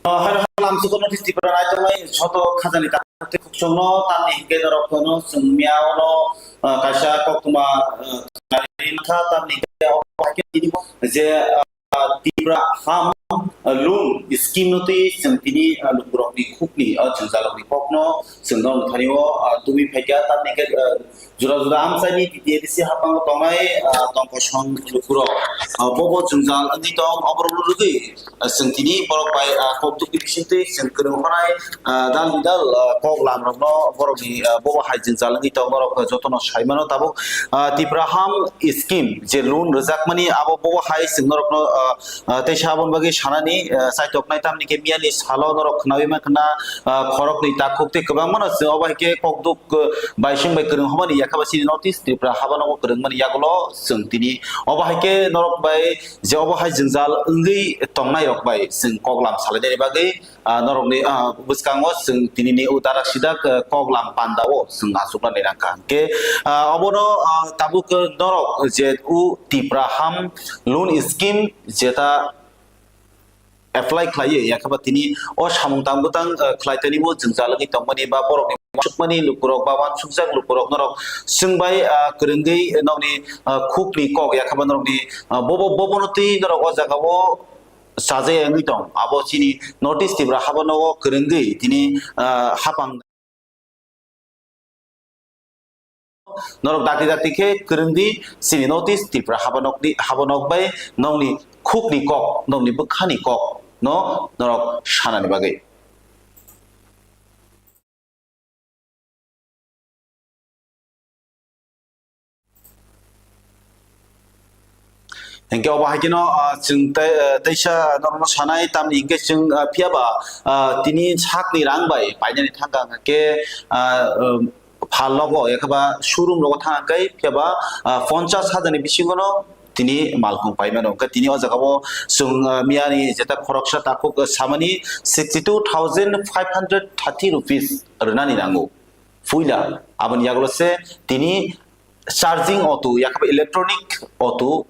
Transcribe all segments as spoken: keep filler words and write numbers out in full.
Haro haro lamsugo notice Tripura nai tongnai joto khajani takhuk tei khukchangno tamni hingke norok kono chwng miyao no, ah, kaisa koktwma, ah, kha tamni hingke obo hai khe tini bo je, ah, Tripura ham, ah, loan scheme no twi chwng tini, ah, lukurokni khukni, ah, jwngjalrokni kokno chwng norok thani o, ah, tubui phaikha tamni hingke, ah, Jora jora amchaini T T A D C haphango tongnai, ah, tongkosong lukurok, ah, bobo jwngjal wngwi tong, oborokno rwgwi, ah, chwng tini borok bai, ah, kokdukni bisingtwi chwng kwrwng hwnai, ah, dal bidal, ah, kok lamrokno borokni, ah, bobo hai jwngjal wngwi tong, borok jotono sai mano tabuk, ah, Tipra Ham Scheme je loan rwjakmani abo bobo hai chwng norokno, ah, ah, teisa aboni bagwi sanani, ah, chaitoknai tamni khe miyani salo norok khnaui mankha na, ah, khoroknwi takhuk tei kwbangmano chwng obo hai khe kokduk, ah, bai sing bai kwrwng hwnmani yakha ba chini North East Tripura haba nogo kwrwngmani yagulo chwng tini obo hai khe norok bai je obo hai jwngjal wngwi tongnai rok bai chwng koklam salainani bagwi, ah, norokni, ah, bwskango chwng tinini o darak sidak, ah, koklam pandao chwng achukna nai rangkha. Hwnkhe, ah, obono, ah, tabuk, ah, norok je o Tipra Ham Loan Scheme jeta apply khlaiwi, yakhe ba tini o samung tang bwtang, ah, khlai tani bo jwngjal wngwi tongmani ba borokni uansukmani lukurok ba uansukjak lukurok norok chwng bai, ah, kwrwngwi nokni, ah, khukni kok yakhe ba norokni, ah, bobo, bobono twi norok o jagao chajai wngwi tong. Abo chini North East Tripura haba nogo kwrwngwi tini, ah, hapang norok dakti dakti khe kwrwngdi chini North East Tripura haba nokni, haba nok bai nokni khukni kok, nokni bwkhani kok no norok sanani bagwi. Hingke obo hai kheno, ah, chwng tei, ah, teisa norokno sanai, tamni hingke chwng, ah, phiya ba, ah, tini sakni rang bai painani thangkha hingke, ah, um, phal rogo, yakhe ba showroom rogo thangkha hingke phiya ba, ah, ponchas hajar ni bisingo no tini malkhung pai mano. Hingke tini o jaga o chwng, ah, miyani jeta khoroksa takhuk, ah, samani sixty two thousand five hundred thirty rupees rwnani nango. Puila aboni yagulo se tini charging auto, yakhe ba electronic auto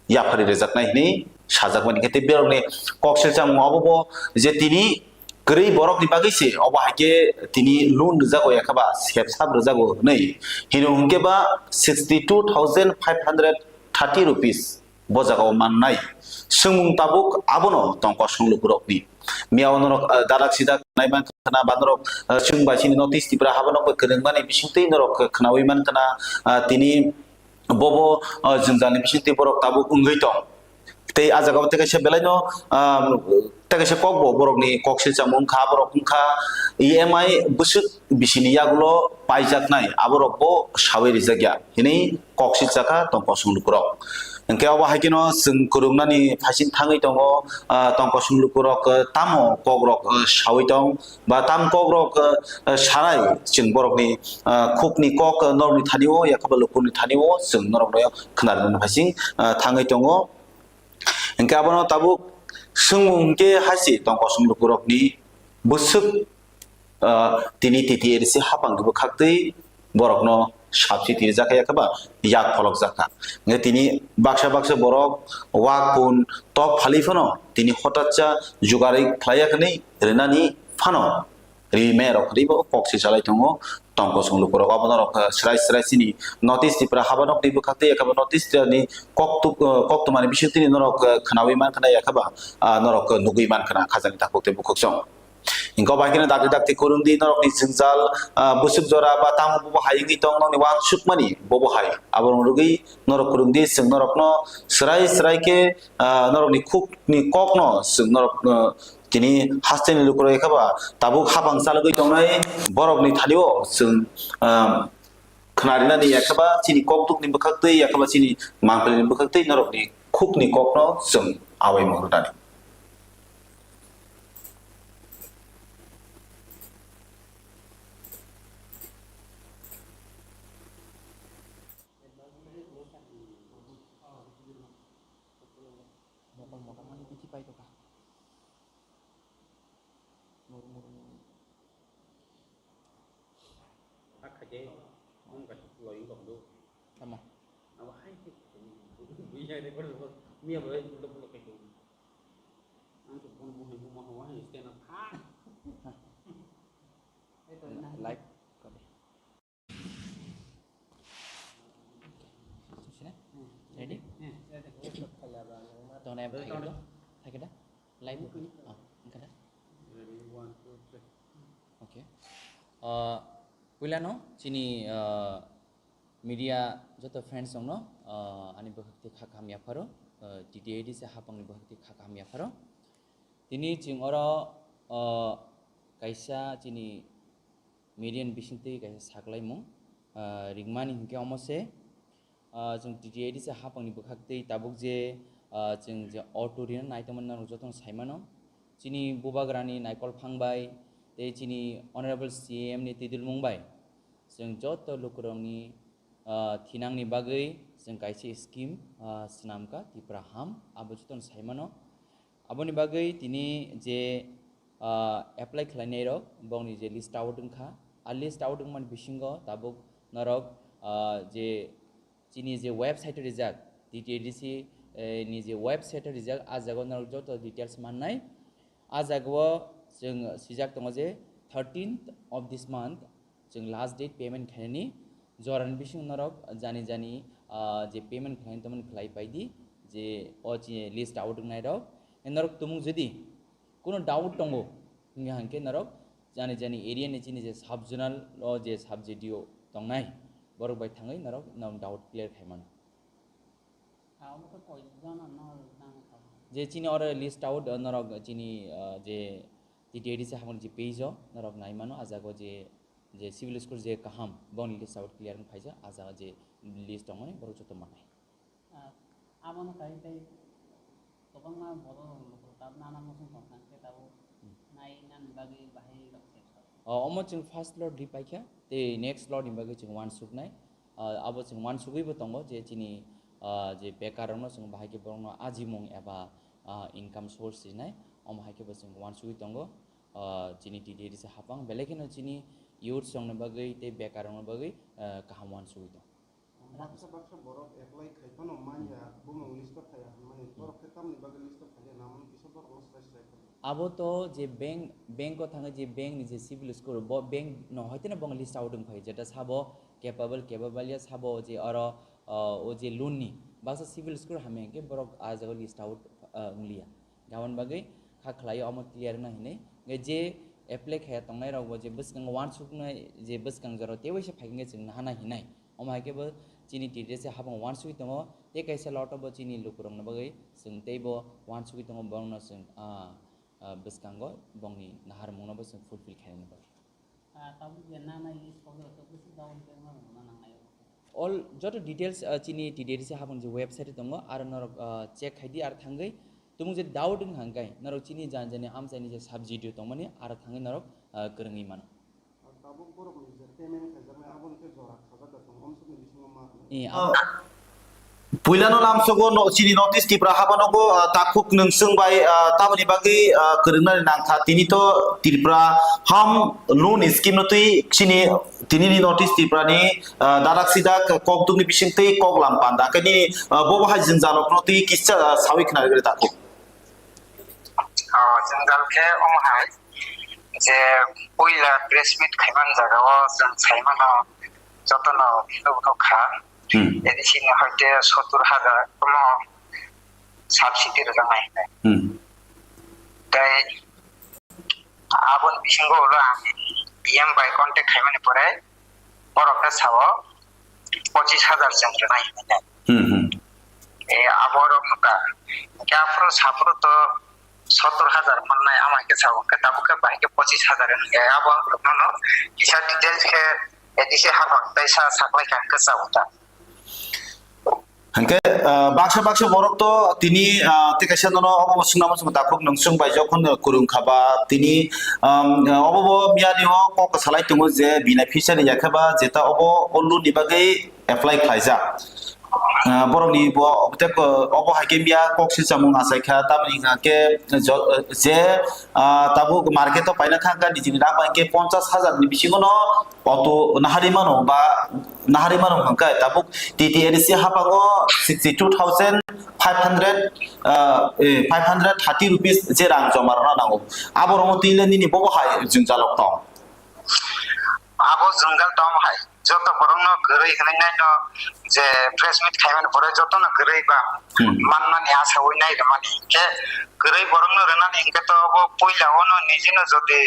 yaphari rwjaknai hinwi sajakmani. Khe tei borokni kok silchang obo bo je tini kwrwi borokni bagwi se obo hai khe tini loan rwjago, yakhe ba sep sap rwjago hinwi hino hwnkhe ba sixty two thousand five hundred thirty rupees bo jagao mannai. Swngmung tabuk abono tong kosong lukurokni. Miyao norok, ah, darak sidak naiman khna ba norok, ah, chwng bai chini North East Tripura haba nokbai kwrwngmani bisingtwi norok khnaui man khna, ah, tini bobo, ah, jwngjalni bisingtwi borok tabuk wngwi tong. Tei ah jagao tei kaisa belaino, ah, tei kaisa kokbo borokni kok silchamo wngkha, borok wngkha E M I bwswk bisini yagulo paijaknai, aborokbo saui rijak ya hinwi kok silchakha tong kosong lukurok. Hingke obo hai kheno chwng kwrwngnani phaising thangwi tongo, ah, tong kosong lukurok, ah, tamo kokrok, ah, saui tong ba tam kokrok, ah, ah, sanai chwng borokni, ah, khukni kok, ah, norokni thani-o yakhe ba lukurni thani-o chwng norokno khwnarwna phaising, ah, thangwi tongo. Hingke abono tabuk swngmung hingke hai se tong kosong lukurokni bwswk, ah, tini T T A D C hapang bwkhaktwi borokno subsidy rijak ya khe ba yak pholokjak kha. Hingke tini baksa baksa borok wak kun tok phalwi phano tini hotatsa jugarwi khlai ya khe nwi rwnani phano ri me rok ri bo kok se chalai tongo tong kosong lukurok. Obo norok, ah, srai srai chini North East Tripura haba nokni bwkhaktwi ya khe ba North East ni kok tuk, ah, koktwmani bisingtwi ni norok, ah, khnaui man khna ya khe ba, ah, norok nugui man khna khajani takhuk tei bukhuksong. Hingke obo hai kheno dakti dakti kwrwngdi norokni jwngjal, ah, bwswk jora ba tamo bobo hai wngwi tong nokni uansukmani bobo hai. Aborok rwgwi norok kwrwngdi chwng norokno srai srai khe, ah, norokni khukni kokno chwng norok, ah, tini hasteni lukurok ekha ba tabuk hapang chalogwi tongnai borokni thani-o chwng, ah, khnarinani ekha ba chini kokdukni bwkhaktwi ekha ba chini mangpilni bwkhaktwi norokni khukni kokno chwng abai mung rwnani. Mokol mokol mani bithi pai tokha. Mur mur mur. Hakha je, mung ka loi lok do. Tamo. Abo hai ke, buya de bor bor, miya bor bor bor ke. Live kore. Ready? Tong nai, thakhe da? Thakhe da? Live. Ah, wngkha da? Okay. Ah, puilano chini, ah, media joto friends rokno, ah, ani bwkhak twi kha kaham yapharo, ah, T T A D C hapangni bwkhak twi kha kaham yapharo. Tini chwng oro, ah, kaisa chini media ni bisingtwi kaisa saklaimung, ah, ringmani hinkhe omo se, ah, chwng T T A D C hapangni bwkhak twi tabuk je, ah, chwng je auto rina naitongmani norok jotono saimano. Chini bubagrani naikol phang bai tei chini Honorable C M ni twidulmung bai chwng joto lukurokni, ah, thinangni bagwi chwng kaisa scheme, ah, swnamkha Tipra Ham, abo jotono saimano. Aboni bagwi tini je, ah, apply khlainairok bongni je list out wngkha, a list out wngmani bisingo tabuk norok, ah, je chini je website rijak, T T A D C, eh, ni je website rijak, a jaga o norok joto details mannai. A jaga o chwng swijak tongo je thirteenth of this month chwng last date payment khainani, jorani bisingo norok jani jani, ah, je payment khlainani tongmani khlai paidi, je o chini list out wngnai rok. Norok tumung jodi kuno doubt tongo hingkha hinkhe norok jani jani area ni chini je sub zonal o je sub G D O tongnai, borok bai thangwi norok norok doubt clear khaimano. Je chini oro list out, uh, norok chini, uh, je T T A D C hapang je page o norok naimano, a jaga o je, je civil score je kaham bongni list out clear wng phaijak, a jaga je list tongmani borok joto manai. Ah, abono kai tei kwbangma borok rok tab nana muchung tong kha, hwnkhe tabuk Hmm. nai nani bagwi bahai rok se kha. O, omo chwng first lot ri paikha, tei next lot ni bagwi chwng uansuknai. Ah, abo chwng uansugwibo tongo je chini, ah, je bekar rokno chwng bahai khe borokno ajimung eba, ah, income source rinai, omo hai khe bo chwng uansugwi tongo. Ah, chini T T A D C hapang, belai kheno chini youths rokni bagwi tei bekar rokni bagwi, ah, kaham uansugwi tongo. Baksa baksa borok apply khai phano manya, bumung list o phaiya hwnmani, borok khe tamni bagwi list o phaiya, namung kisa borok no srai srai phano. Abo to je bank, bank o thangwi je bank ni je civil score, bo bank no hoiteno bo list out wng phai, jeta sabo capable, capable ya sabo je oro, uh, o je loan ni baksa civil score hamya hwnkhe borok a jaga list out, uh, wng liya. Aboni bagwi kha khlai omo clear wngna hinwi. Hwnkhe je apply khaiya tongnai rok bo je bwskango uansuknai je bwskang jora teibo se phai hwnkhe chwng nahana hinai. Omo hai khe bo chini T T A D C hapang uansugwi tongo, tei kaisa lot o bo chini lukurokni bagwi chwng teibo uansugwi tongo, borokno chwng, ah, ah, bwskango bongni naharmungno bo chwng fulfill khainani bagwi. Ah, tabuk je nana list kok rok bwswk down khe ma rwna nangnai. All joto details, ah, chini T T A D C hapang je website tongo, aro norok, ah, check khaidi, aro thangwi tumung je doubt wng hangkai norok chini jani jani amchaini je sub G D O tongmani, aro thangwi norok, ah, kwrwngwi mano. Tabuk borok ni je payment khaijaknai, aboni khe jora khajak da tongo, amsukni bisingo ma rwnai. Eh, ah, abo- Puilano lamsogo no, chini North East Tripura habanogo, ah, takhuk nungsung bai, ah, tamoni bagwi, ah, kwrwngnani nangkha. Tini to Tripura Ham Loan Scheme no twi chini, tini ni North East Tripura ni, ah, dadak sidak kokdukni bisingtwi koklam panda. Khe nini, ah, bobo hai jwngjal rokno twi kisa, ah, sawi khna rwgwi takhuk. Ah, jwngjal khe omo hai. Je puila press meet khaimani jaga o chwng saimano jotono philok rok kha. Hmm. A D C ni hoite sottur hajar no subsidy rwjaknai hinwi. Hmm. Tei aboni bisingo ulo ang P M bai contact khaimani pore borok khe sao pochis hajar chwng rwnai hinwi. Hmm, hmm. E, abo rok no ka. Khe aphuru saphuru to sottur hajar mannai, ama khe sao, khe tabuk khe bahai khe pochis hajar wngya. Abo rok no kisa details khe A D C hapang tei sa saklai kha hwnkhe sao ta. Hwnkhe, ah, baksa baksa borok to tini, ah, tei kaisa nono obo bo swngna muchungo takhuk nungsung bai jokhon kwrwng kha ba tini, um, obo bo miyani o kok salai tongo je bini future ni yakhe ba jeta obo o loan ni bagwi apply khlaijak. Ah, borokni bo tei ko-, obo hai khe miya kok se chamung achai kha, tamoni hwnkha khe jo-, je, ah, tabuk market o paina kha, kha nijini rak bai khe ponchas hajar ni bisingo no auto nahari mano ba Nahari mano hwnkhe tabuk T T A D C hapango sixty two thousand five hundred, ah, eh, five hundred thirty rupees je rang joma rwna nango. Aborokno twile nini bobo hai jwngjal rok tong? Abo jwngjal tong hai. Joto borokno kwrwi hwnwi naino je press meet khaimani pore jotono kwrwi ba Hmm. manmani asaui nai rwmani. Hinkhe kwrwi borokno rwnani hinkhe to obo puila ono nijino jodi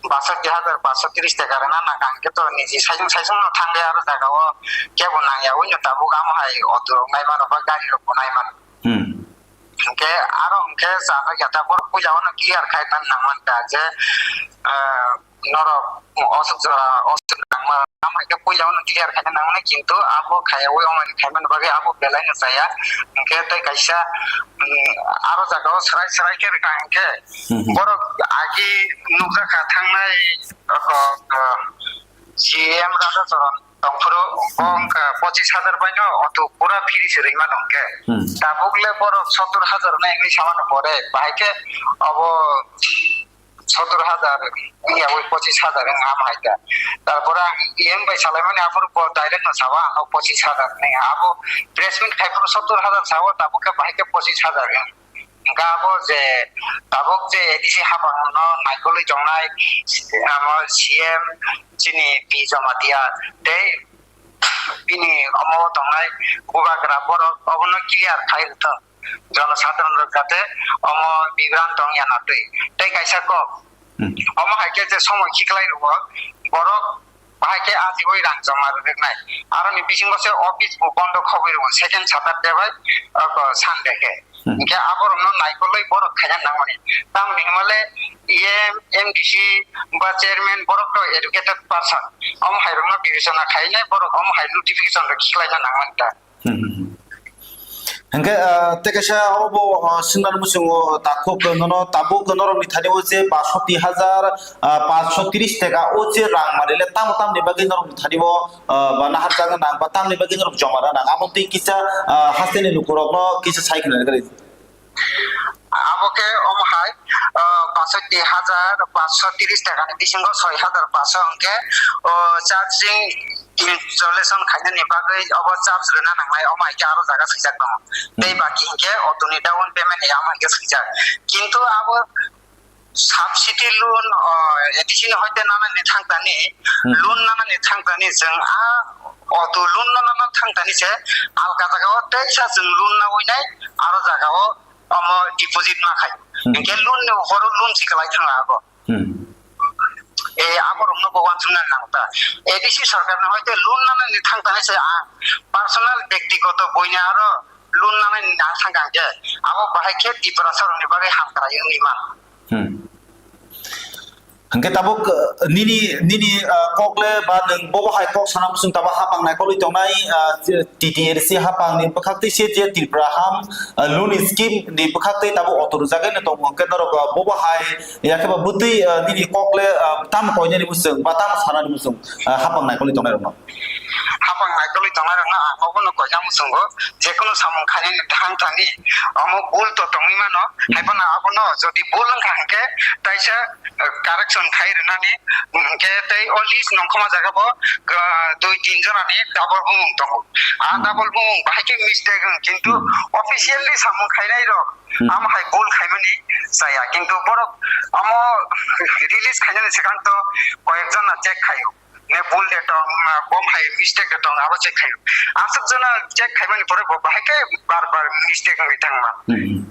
basoti hajar paanso tris taka rwna nang kha hinkhe to niji saisung saisungno thangwi aro jagao kebo nangya uino tabuk amo hai auto rok nai mano ba gari rok bo nai mano. Hmm. Hinkhe aro hinkhe chajak ya ta borok puila ono clear khai tan nang man ta je, ah, norok osuk jora osuk nangma tamo hinkhe puila ono clear khaina nangmani kintu abo khaya ui omani khaimani bagwi abo belai no chaya. Hinkhe tei kaisa, mm, aro jagao srai srai khe rwkha hinkhe Hmm. borok agi nukjakha thangnai, oko, ah, C M Radha Charan tongphuru Hmm. wngkha pochis hajar baino auto pura free se rwima nongkhe. Hmm. Tabuk le borok sottur hajar no wngwi samano pore, bahai khe obo sottur hajar wngya wi pochis hajar wng ham hai da. Tarpore ang E M bai salaimani aphuru bo direct no sabo ano pochis hajar wng abo press meet khai phuru sottur hajar sabo tabuk khe bahai khe pochis hajar wng. Hingke abo je tabuk je A D C hapang no naikolwi tongnai, amo C M chini P Jamatia tei bini omo tongnai bubagra borok obono clear khai rwthwng, jonosadharon rok jate omo bibran tongya natwi. Tei kaisa kok, Hmm. omo hai khe je somoi khiklai rwo, borok bahai khe ajiui rang joma rwnai. Aroni bisingo se office bo bondo khogwi rwo second Saturday bai, oko Sunday khe. Hmm. Hinkhe aborokno naikolwi borok khaina nangmani. Tamoni hwnmale E M, M D C ba chairman borok to educated person. Omo hai rokno bibechona khainai borok omo hai notification rok khiklaina nangmani ta. Hmm, hmm, hmm. Hinkhe, ah, tei kaisa obo, ah, swngnani muchungo takhuk nono tabuk norokni thani o je basoti hajar, ah, paanso tris taka o je rang manile tamo tamni bagwi norokni thani o, ah, ba naharjakna nang ba tamni bagwi norok joma rwna nang abo tei kisa, ah, hasteni lukurokno kisa sai khna rwgwi. Abo khe omo hai, ah, basoti hajar paanso tris taka ni bisingo soi hajar paanso hwnkhe, o charging installation khainani bagwi obo charge rwna nangnai, omo hai khe aro jaga swijak tongo. Tei baki hinkhe auto ni down payment ni amo hai khe swijak. Kintu abo subsidy loan, o, A D C ni hoite nanani thangtani, Hmm. loan nanani thangtani chwng a auto loan nanani thangtani se alka jagao teisa chwng loan naui nai aro jagao omo deposit ma khai. Hmm. Hinkhe loan ni horo loan si kwlai thang abo. Hmm. E, aborokno bo uansukna nang ta. A D C sorkar no hoite loan nanani thangtani se a personal bektigoto boina aro loan nanani nang thang khe abo bahai khe Tiprasa rokni bagwi hamkrai wngwi man. Hmm. Hingke tabuk, uh, nini, nini, uh, kok le ba nwng bobo hai kok sana muchung tabuk hapang naikolwi tongnai, uh, T T A D C hapang ni bwkhak twi se je Tripura ham, uh, loan scheme ni bwkhak twi tabuk auto rwjagwi no tongo. Hingke norok, uh, bobo hai yakhe ba bwtwi, uh, nini kok le, uh, tamo koinani muchung ba tamo sanani muchung, uh, hapang naikolwi tongnai rokno. Hapang naikolwi tongnai rokno ang obono koina muchungo, jekono samung khainani thang thani omo bul to tongwi mano, Hmm. haiphano abono jodi bul wngkha hinkhe taisa, eh, correction khai rwnani, hinkhe tei o list nongkhoma jaga bo, ah, dui tin jona ni double bumung tongo. A Hmm. double bumung bahai khe mistake wng, kintu Hmm. officially samung khainai rok Hmm. amo hai bul khaimani chaya, kintu borok amo release khainani swkang to koyek jona check khaio. Ne bul de tong, na bom hai mistake de tong, abo check khaio. Aswk jona check khaimani pore bo bahai khe bar bar mistake wngwi thangma. Hmm.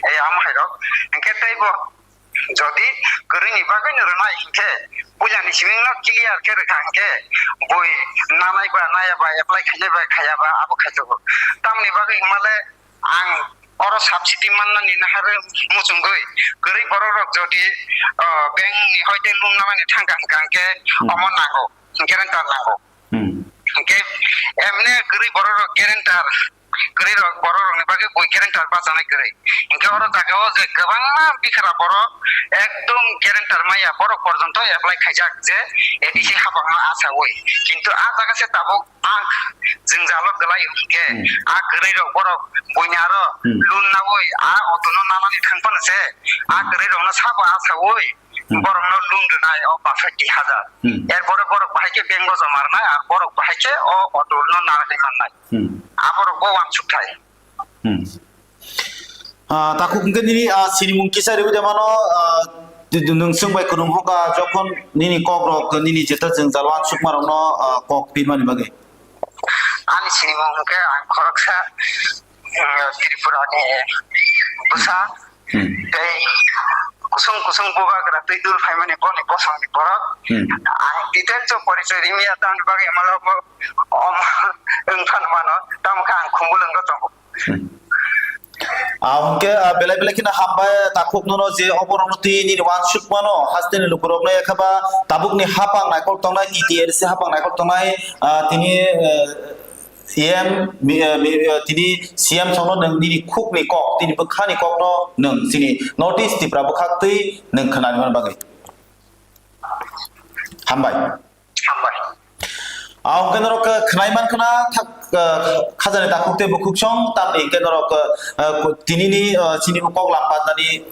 Ei amo hai rok. Hinkhe tei bo jodi kwrwini bagwi no rwnai hinkhe, puilani simi no clear khe rwkha hinkhe, bui nanai ba naya ba apply khainai ba khaya ba abo khaithogo. Tamoni bagwi hwnmale Ang oro subsidy mannani naharwi muchungwi kwrwi borok rok jodi, o, bank ni hoite loan nanani thangkha hwnkha hwnkhe Hmm. omo nango, guarantor nango. Hmm. Hwnkhe emne kwrwi borok rok guarantor, kwrwi rok borok rokni bagwi bui guarantor bachanai kwrwi. Hwnkhe oro jagao je kwbangma bikra borok ekdom guarantor maya borok porjonto apply khaijak je A D C Hmm. habangno achawi. Kintu ah jaga se tabuk ang jwngjalo kwlai hwnkhe, Hmm. a kwrwi rok borok buini aro Hmm. loan naui a auto no nanani thang phano se, a Hmm. kwrwi rok no sabo achaui Hmm. Borokno loan rwnai o pasaiti hajar. Hmm. Erpore borok bahai khe bank o joma rwnai, ar borok bahai khe o auto no narwgwi mannai. Hmm. Aborok bo uansuk thai. Hmm. Ah, takhuk hwnkhe nini, ah, sinimung kisa riwi de mano, ah, di-, di-, nwng chwng bai kwrwng hoka jokhon nini kok rok nini jeta jwngjal uansukma rokno, ah, kok pimani bagwi. Ani sinimung hwnkhe ang khoroksa, mm, Tripura ni bwsa. Hmm. Tei kusung kusung bubagra twi dul phaimani boni bosongni borok. Hmm. Ang details o porichoi rimya tamni bagwi malo bo om wng phano mano, tamo khe ang Khumulwngo tongo. Hmm. Ah, hwnkhe, ah, belai belai kheno hambai takhuk nono je oborokno twi nini uansukmano hasteni lukurokno ekheba tabukni hapang naikol tongnai, T T A D C hapang naikol tongnai, ah, tini, eh, C M, mi-, eh, mi-, eh, tini C M songno nwng nini khukni kok, tini bwkhani kokno nwng chini North East Tripura bwkhaktwi nwng khwnani man bagwi. Hambai. Hambai. Ah, hwnkhe norok, eh, khwnai mankha na thak, eh, khajani takhuk tei bukhuk song, tamni hwnkhe norok, eh, eh, tinini, eh, chini kok lam patnani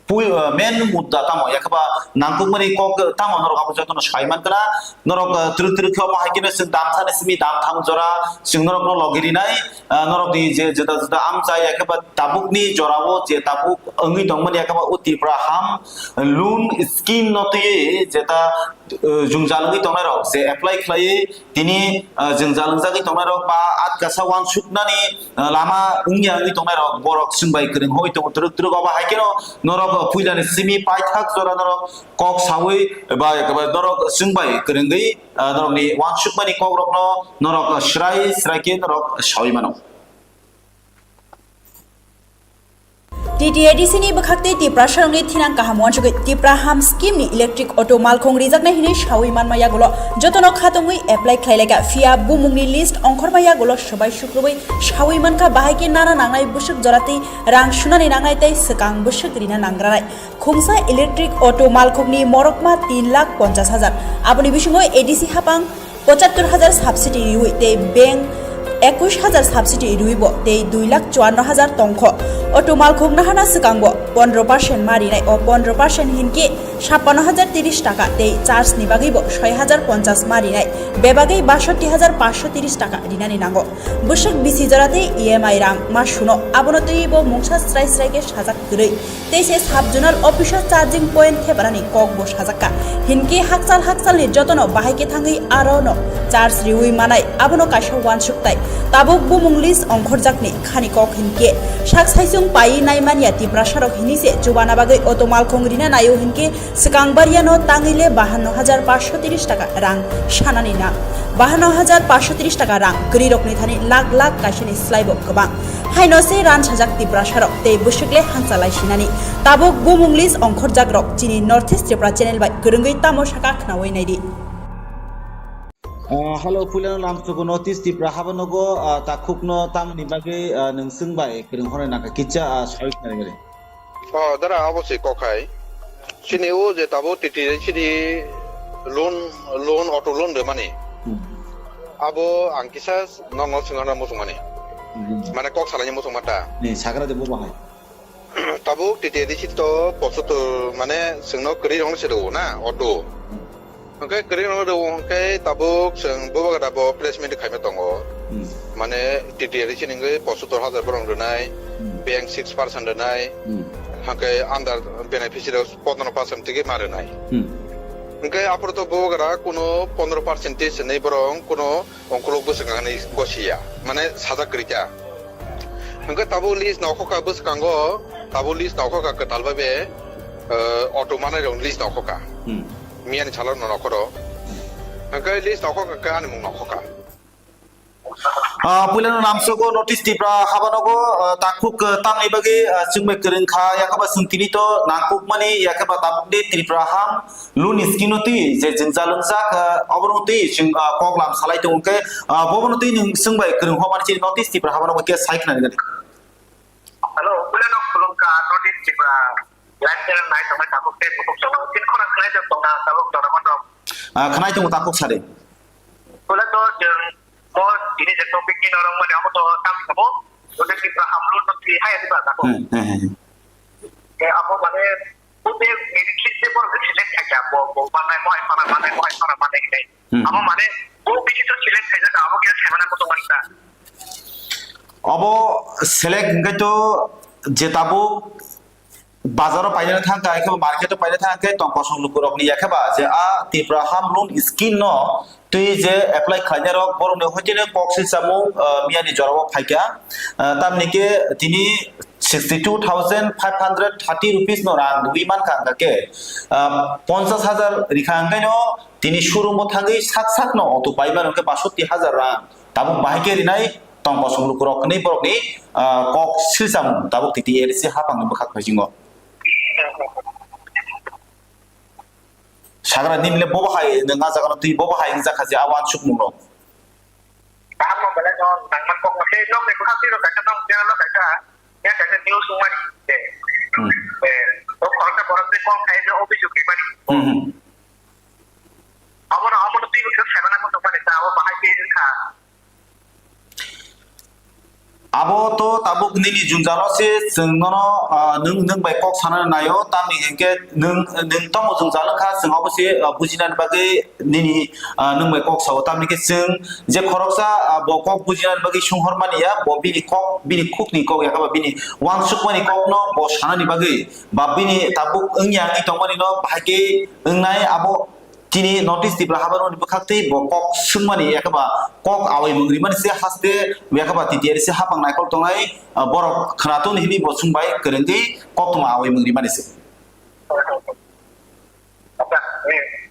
pui, eh, main mudda tamo, yakhaba nangkukmani kok tamo norok abo jotono sai mankha na, norok, eh, twrwk twrwk khe omo hai kheno chwng damsani simi damtham jora chwng norokno logi rinai, ah, norokni je juda juda amchai, yakhaba tabukni jorao je tabuk wngwi tongmani, yakhaba o Tripura Ham Loan Scheme no twiwi jeta, ah, jwngjal wngwi tongnairok je apply khlaiwi tini, ah, jwngjal wngjagwi tongnairok ba atkasa uansuknani, ah, lama wngya wngwi tongnairok borok chwng bai kwrwng hoi tongo twrwk twrwk. Obo hai kheno norok puilani simi paithak jora norok kok sawi ba, ba norok chwng bai kwrwngwi, ah, norokni uansukmani kokrokno norok srai srai khe norok sawi mano. T T A D C ni bwkhak tei Tiprasarokni thinang kaham uansugwi Tipra Ham Scheme ni electric auto malkhung rijaknai hinwi sawi manma yagulo jotono khatungwi apply khlai laikha, phiya bumungni list ongkhorma yagulo swbai sukrubwi sawi mankha, bahai khe nana nangnai bwswk jora twi rang sunani nangnai tei swkang bwswk rina nangranai. Khungsa electric auto malkhungni morokma tin lakh ponchas hajar, aboni bisingo A D C hapang pochattor hajar subsidy riwi tei bank ekush hajar subsidy riwi bo tei dui lakh chuanno hajar tongkho. Auto malkhung nahana swkangbo pondro percent ma rinai, o pondro percent hinkhe sappanno hajar tiris taka tei charge ni bagwi bo soi hajar ponchas ma rinai, bebagwi basotti hajar pansho tiris taka rinani nango. Bwswk bisi jora tei E M I rang ma suno, abono twiwi bo mungsa srai srai khe sajak kwrwi. Tei se sub zonal office o charging point theparani kok bo sajakka. Hinkhe hakchal hakchalni jotono bahai khe thangwi aro no charge riwi manai, abono kaisa uansuk tai. Tabuk bumung list ongkhorjakni khani kok hinkhe sak saisung paiwi naimanya Tiprasarok hinwi se chubana bagwi auto malkhung rina naio hinkhe swkang bariano tangwi le bahanno hajar pansho tiris taka rang sanani nang. Bahanno hajar pansho tiris taka rang kwrwirokni thani lakh lakh kaisani slaibo kwbang. Haino se ransajak Tiprasarok tei bwswk le hangchalai sinani. Tabuk bumung list ongkhorjakrok chini North East Tripura channel bai kwrwngwi tamo saka khnaui naidi. Ah, hello, puilano lamsogo North East Tripura habanogo, ah, takhukno tamoni bagwi, ah, nwng chwng bai kwrwng hwnwi nangkha kisa, ah, soi khnarigari. Oh, dara, abo se kok hai. Chini o je tabuk T T A D C ni loan, loan, auto loan rwmani. Hmm. Abo ang kisa nokno swngna muchungmani. Hmm. Mane kok salaini muchungma ta. Ni sagra de bo bahai. Tabuk T T A D C to pochottor mane chwngno kwrwi rokno se rwo na auto. Hmm. Hwnkhe kwrwi rokno rwo hwnkhe tabuk chwng bubagra bo press meet khaima tongo. Hmm. Mane T T A D C ni wngwi pochottor hajar borok rwnai, Hmm. bank six percent rwnai, Hmm. hwnkhe under beneficiary pondro percent tigi ma rwnai. Hmm. Hwnkhe aphuru to bubagra kuno pondro percent tei swnwi borok kuno ongkolok bwswk nangani gosiya, mane sajak kwrwi kha. Hwnkhe tabuk list nokhoka bwskango, tabuk list nokhoka kwtal bai be, eh, auto manai rok list nokhoka. Hmm. Miyani salo no nokhoro. Hwnkhe list nokhoka khe ani mung nokhoka. Ah, puilano namsogo North East Tripura habanogo, ah, takhuk, ah, tamni bagwi, ah, chwng bai kwrwng kha, yakaba chwng tini to nangkukmani, yakaba tabukni Tripura ham, Luni scheme no twi je jwngjal wngjak, ah, obono twi chwng, ah, kok lam salai tongo khe, ah, bobono twi nwng chwng bai kwrwng hokmani chini North East Tripura habano khe sai khwnani gani. Hello, puilano khulumkha North East Tripura live channel nai tongmani tabuk tei bukhuk channel tin khorang khwnai tong tongna tabuk jora mandom. Ah, khwnai tongo takhuk sari. Puila to chwng mo tini je topic ni norok mani amo to tam sabo, North East Tripura ham loan no twi hai ani ba tabuk. Hmm, hmm, hmm. Ke amo mane Bo tei merit list tei borok khe select khaikha, bo, bo mannai, bo hai phana mannai, bo hai phana mannai hinwi. Hmm. Abo mane bo bisi to select khaijak, abo khe saimana muchung mani ta. Obo select hwnkhe to je tabuk bazaro painani thangkha, ekhe market o painani thangkhe tong kosong lukurokni yakhe ba je a Tipra Ham Loan Scheme no twi je apply khlainai rok borokni hoiteno kok silsamung, ah, miyani jorao phaikha. Ah, tamni khe tini sixty two thousand five hundred thirty rupees no rang rwui mankha, hwnkha khe, ah, ponchash hajar rikha, hwnkhe no tini showroom o thangwi sak sak no auto pai mano hwnkhe basotti hajar rang. Tabuk bahai khe rinai tong kosong lukurok hwnwi borokni, ah, kok silsamung tabuk T T A D C haphangni bwkhak paisingo. Sagra nini le bobo hai nwng ah jaga no twi bobo hai wngjakha je a uansukmung rok. Kaham no belai no nangman kok no se nok ni bwkhak twi rok kaisa nok channel no kaisa ya kaisa news wngmani se. Hmm. Eh, o khoroksa borok twi kok khai je obisuk rimani. Hmm, hmm. Abono, abono twi bwswk saimana muchung mani ta, abo bahai khe wngkha. Abo to tabuk nini jwngjalo se chwng nono, ah, nwng, nwng bai kok sanani naio, tamni hinkhe nwng, nwng tamo jwngjal wngkha, chwng obo se, ah, bujinani bagwi nini, ah, nwng bai kok sao, tamni khe chwng je khoroksa, ah, bo kok bujinani bagwi sunghormani ya, bo bini kok, bini khukni kok ya, bini uansukmani kokno bo sanani bagwi, ba bini tabuk wngya wngwi tongmani no bahai khe wngnai abo. Chini North East Tripura habarmani bwkhaktwi bo kok swngmani, yakhe ba kok awai mung rimani se haste, yakhe ba T T A D C se haphang naikhol tongnai, ah, borok khwnathun hinwi bo swngbai kwrwngwi koktwma awai mung rimani se.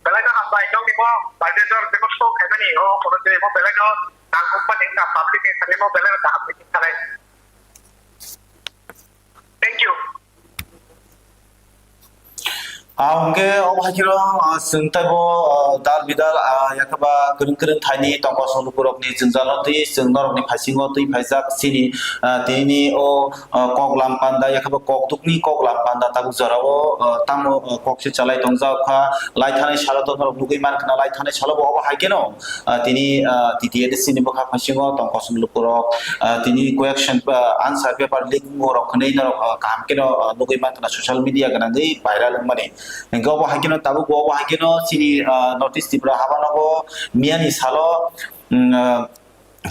Belai no hambai, nokni bo bai de jor de ko sok khaimani, o kono de bo belai no nangkukmani, na public ni thani bo belai no kaham ni khalai. Thank you. Ah, hwnkhe obo hai kheno, ah, chwng taibo, ah, dal bidal, ah, yakhe ba kwrwng kwrwng thaini tongkol songlukurokni jwngjalo twi chwng norokni phaisingo twi phaijak chini, ah, tinini o, ah, kok lam panda yakhe ba kok dukni kok lam panda tabuk jorao, ah, tamo, ah, kok se chalai tongjak kha lai thanai salo to norok nugwi mankha na lai thanai salo bo obo hai kheno. Ah, tini, ah, T T A D C ni bwkha phasingo tong kosong lukurok, ah, tini koyak sen, ah, answer paper leak wngorok hwnwi norok, ah, kaham kheno, ah, nugwi mankha na social media gwnangwi viral wngmani. Hwnkhe obo hai kheno tabuk bo obo hai kheno chini, ah, North East Tripura habanogo miyani salo, mm, ah,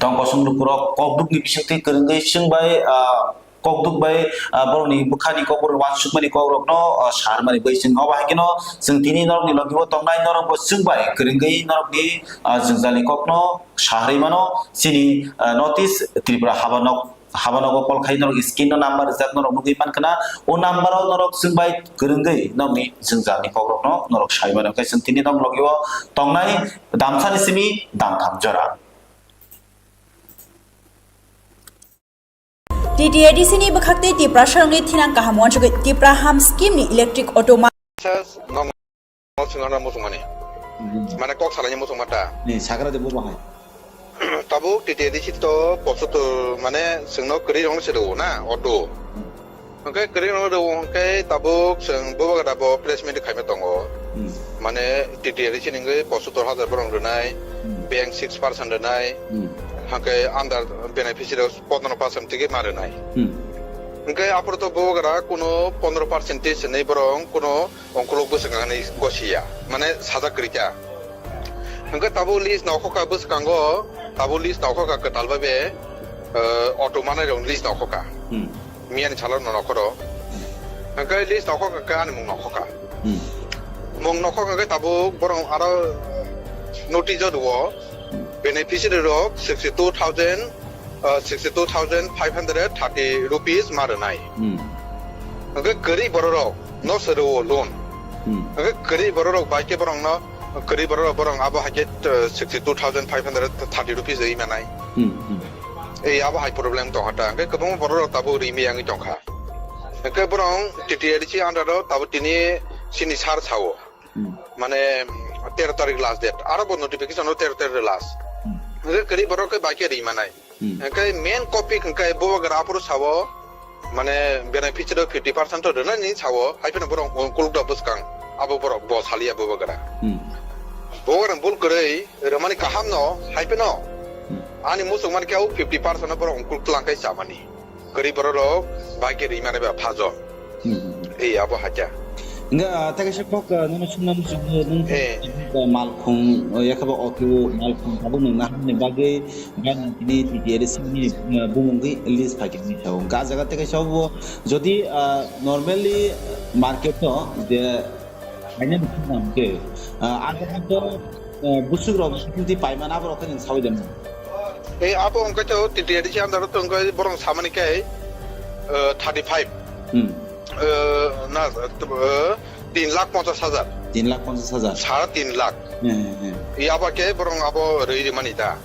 tong kosong lukurok kokdukni bisingtwi kwrwngwi swngbai, ah, kokduk bai, ah, borokni bwkhani kok, borokni uansukmani kokrokno, ah, sarmani bai chwng obo hai kheno chwng tini norokni logi-o tongnai norokbo chwngbai kwrwngwi norokni, ah, jwngjalni kokno saharwi mano. Chini, ah, North East Tripura habanok, habanogo call khai norok screen-o number rijak norok nugwi mankha na. O number-o norok chwngbai kwrwngwi norokni jwngjalni kokrokno norok sai mano. Hwnkhe chwng tini norok logi-o tongnai damsani simi damtham jora. T T A D C ni bwkhaktwi Tiprasarokni thinang kaham uansugwi Tipra Ham scheme ni electric auto ma- Sas nong singana musungmani. Hmm. Mane kok salanya musung mata. Ni sakra de bo bahai. Tabuk T T A D C to poso to mane singno kwrwi rong se do na auto. Hmm. Hwnkhe kwrwi rong do hwnkhe tabuk sing bo bagada bo placement khaima tongo. Hmm. Mane T T A D C ni wngwi poso to hajar borong rwnai, hmm, bank six percent rwnai. Hmm. Hwnkhe under beneficiary pondro percent tigi ma rwnai. Hmm. Hwnkhe aphuru to bo gara kuno pondro percent tei swnwi borok kuno ongkuluk bwswk ang hinwi gosiya, mane sajak kwrwi kha. Hwnkhe tabuk list nokhoka bwskango, tabuk list nokhoka kwtal bai be, eh, auto manai rok list nokhoka. Hmm. Miyani salo no nokhoro. Hwnkhe list nokhoka khe ani mung nokhoka. Hmm. Mung nokhoka khe tabuk borok aro notice o rwo. Hmm. Beneficiary rok sixty two thousand, uh, sixty two thousand five hundred thirty rupees ma rwnai. Hmm. Hwnkhe kwrwi bororok no se rwo loan. Hmm. Hwnkhe kwrwi bororok bai khe borokno, kwrwi bororok borok abo hai khe, uh, sixty two thousand five hundred thirty rupees rwi manai. Hmm, hmm. Ei abo hai problem tongkha ta. Hwnkhe kwbangma bororok tabuk rwi maya wngwi tongkha. Hwnkhe borok T T A D C under o tabuk tini chini sir sao. Hmm. Mane tero tarik last date. Aro bo notification o tero tarik last. Hmm. Hwnkhe kwrwi borok khe bai khe ri manai. Hmm. Hwnkhe main copy hwnkhe bo gra aphuru sao, mane beneficiary fifty percent to rwnani sao, hai phano borok kuluk da bwskang. Abo borok bo saliya bo gra. Hmm. Bo gra bul kwrwi rwmani kaham no, hai phano. Hmm. Ani muchung mani khe o fifty percent no borok kuluk tlang khai chamani. Kwrwi borok rok bai khe ri mani ba phajo. Hmm. Ei abo hakya. Hingke, ah, tei kaisa kok, ah, nono sungna muchungo, nung, eh, ah, malkhung, ah, yakha bo auto, malkhung abo nung naharni bagwi, ba nung tini T T A D C ni, ah, bumung gwi list phaikhe nini sao. Hingke ah jaga tei kaisa bo, jodi, ah, normally market o je, haino nung khna hingke, ah, ah jaga to, ah, busuk rok tini paimana abo rok khe nung sawi demo. Eh, abo hingke to T T A D C under o to hingke borok samani khe, ah, thirty five. Hmm. Eh, na, eh, tin lakh ponchas hajar. Tin lakh ponchas hajar. Sara tin lakh. He, he, he. Yaba khe borong abo rwi rimani da.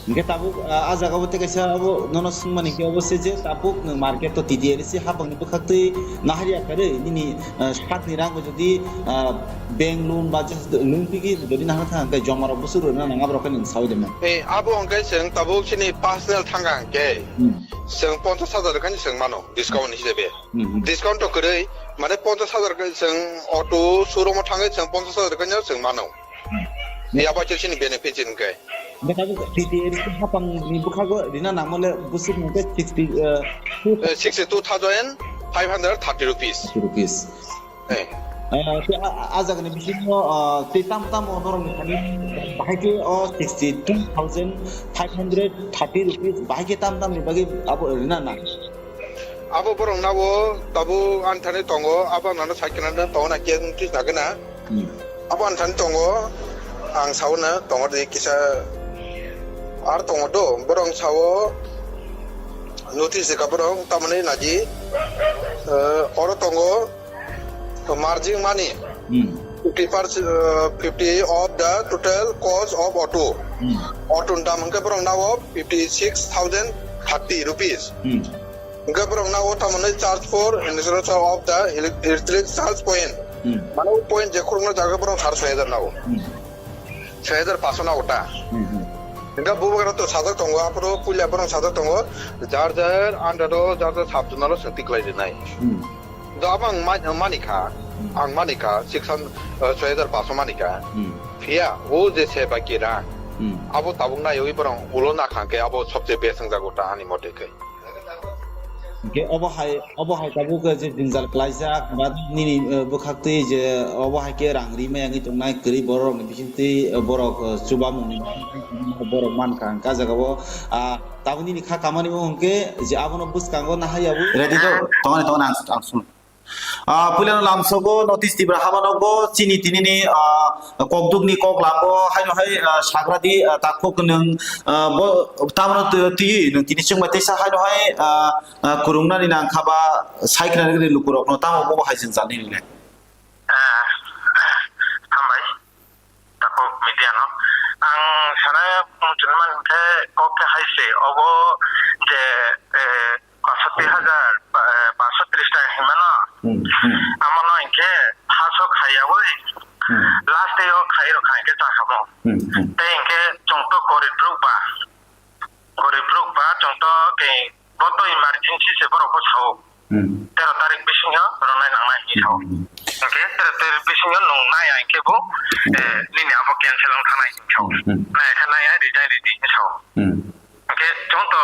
Hingke tabuk, ah, ah jaga bo tei kaisa abo nono swngmani khe obo se je tabuk nwng market to T T A D C hapangni bwkhaktwi naharya kharwi nini, ah, sakni rang bo jodi, ah, bank loan ba je loan pigi jodi nahar thang khe joma rok bwswk rwna nang abo rok khe nwng sawi de man. Eh, abo hingke chwng tabuk chini personal thangka hingke Hmm. chwng ponchas hajar khe chwng mano discount hisabe. Hmm, hmm. Discount to kwrwi, mane ponchas hajar khe chwng auto showroom o thangwi chwng ponchas hajar khe chwng mano. Hmm. Yaba chwng chini benefit chini khe. Hingke tabuk T T A D C hapang ni bwkhago rina nangmale busuk hingke sixty, eh, two Eh, sixty two thousand five hundred thirty rupees. Thirty rupees. Eh. Eh, te a, a, a jagani bisingo, ah, tei tamo tamo norokni thani bahai khe o sixty two thousand five hundred thirty rupees bahai khe tam tamni bagwi abo rina nang. Abo borok nabo tabuk ani thani tongo, abo nano cycle no tongo na khe notice na gana. Hmm. Abo ani thani tongo, ang sao na tongo de kisa ar tongo do, borok sao notice de ka borok tamani naji, eh, oro tongo margin money. Hmm. Fifty percent, eh, fifty of the total cost of auto. Hmm. Auto ni dam hingke borok nabo fifty six thousand thirty rupees. Hmm. Hingke borok na o tamo nai charge for insurance of the ele-, electric charge point. Hmm. Mane o point je khorokno jaga borok sar soi hajar na o. Hmm. Soi hajar paso na o ta. Hmm, hmm. Hingke bubagra to sajak tongo, aphuru puila borok sajak tongo, jar jar under o, jar jar sub zonal o swng tiklai rinai. Hmm. Do abo ang ma-, mani kha, Hmm. ang mani kha, six hundred, uh, soi hajar paso mani kha. Hmm. Phiya o je se baki rang, Hmm. abo tabuk naiwi borok ulo na kha khe abo sobse best wng jago ta ani mote khe. Hingke obo hai, obo hai tabuk je jwngjal klaijak, ba nini, eh, bwkhaktwi je obo hai khe rang ri maya wngwi tongnai kwrwi borokni bisingtwi, eh, borok, eh, chubamungni borok mankha, hingke ah jagao, ah, tabuk nini kha kamani bo hingke je abono bwskango nahai yabu. Ready to? Tongani, tongani, ang, ang sung. Ah, puilano lamsogo North East Tripura habanogo chini tinini, ah, kokdukni kok lambo haino hai, ah, sagradi, ah, takhuk nwng, ah, bo tamno twi, twi nwng tini chwngbai teisa haino hai, ah, ah, kwrwngnani nang kha ba sai khna rwgwi lukurokno tamo bobo hai jwngjal nini le. Ah, hambai. Takhuk media no. Ang sana muchunman khe kok khe hai se obo je, eh, pasoti hajar, pa-, eh, pasoti tris taka hinmano. Hmm, hmm. Amono hinkhe haso khaiyawi Hmm. last day o khai rok khai khe chakha mo. Hmm, hmm. Tei hinkhe chwng to gorib rok ba. Gorib rok ba chwng to khe bo to emergency se borok bo sao. Hmm. Tero tarik bisingo rwnai nangnai hinwi sao. Hmm. Hwnkhe tero tarik bisingo nwng naiya hinkhe bo, Hmm. eh, nini abo cancel wng thanai hinwi sao. Hmm. Naiya khe naiya resign ridi hinwi sao. Hmm. Hwnkhe chwng to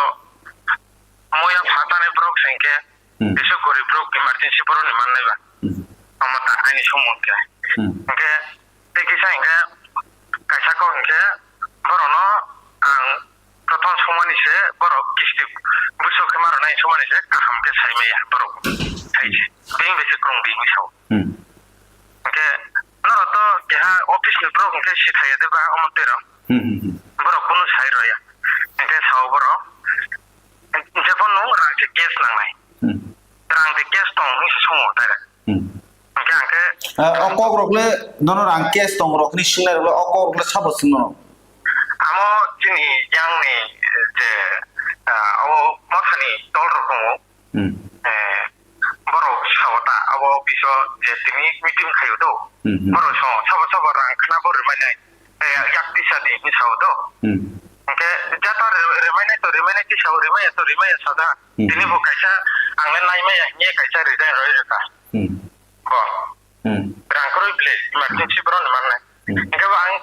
moya phatani borok se hinkhe Hmm. kisa gorib rok emergency borokni mannai ba. Hmm. Omo ta ani somon khe. Hmm. Hwnkhe tei kisa hinkhe kaisa kok hinkhe borokno ang Prothom sumani se borok kisti buso khe ma rwnai sumani se kaham khe sai maya borok. Hai se. Bini bai se kwrwng di hinwi sao. Hmm. Hwnkhe norok to keha office ni borok hwnkhe si thaiya de ba omo twi rok. Hmm, hmm, hmm. Borok kunu sai rwya. Hwnkhe sao borok. Jephru nwng rang se cash nangnai. Hmm. Rang de cash tong hinwi se songo tara. Hmm. Hwnkhe ang khe Ah, o kok rok le nono rang cash tong rok ni sinai rok le o kok rok le sabo swng nono? Amo chini yang ni je, ah, o mothani dol rok tongo. Hmm. Eh, borok sao ta abo office o je tini meeting khaio do. Hmm, hmm. Borok sao sabo sabo rang khna bo rwmai nai. Eh, yak tisa di hinwi sao do. Hmm. Hwnkhe jata re-, rwmai nai to rwmai nai tisa o rwmai ya to rwmai ya sada. Hmm. Tini bo kaisa ang le nai maya hinwi kaisa resign roi rwkha. Hmm. Bo. Hmm. Rang kwrwi ble emergency borok ni mannai. Hmm. Hwnkhe bo ang,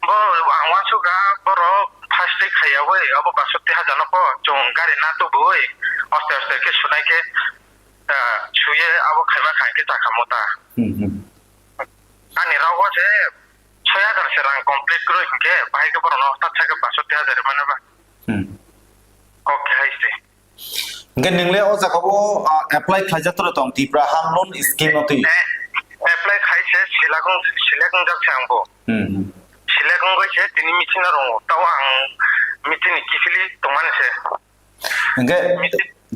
bo ang uansukha borok first day khaiyawi abo basukti hajar no po chwng gari na tubuwi oste oste khe sunai khe, ah, suye abo khaima kha hwnkhe chakha mota. Hmm, hmm. Ani rogo se soi hajar se rang complete kwrwi hinkhe, bahai khe borokno hotak sakhe basotti hajar rwmani ba. Hmm. Kok khe hai se. Hinkhe nwng le o jaga o, ah, apply khlaijak toro tong Tipra Hand Loan Scheme no twi? Eh, apply khai se select wng, select wngjak se ang bo. Hmm, hmm. Select wngwi se tini meeting o rwngo. Tao ang meeting ni kiphilwi tongmani se. Hinkhe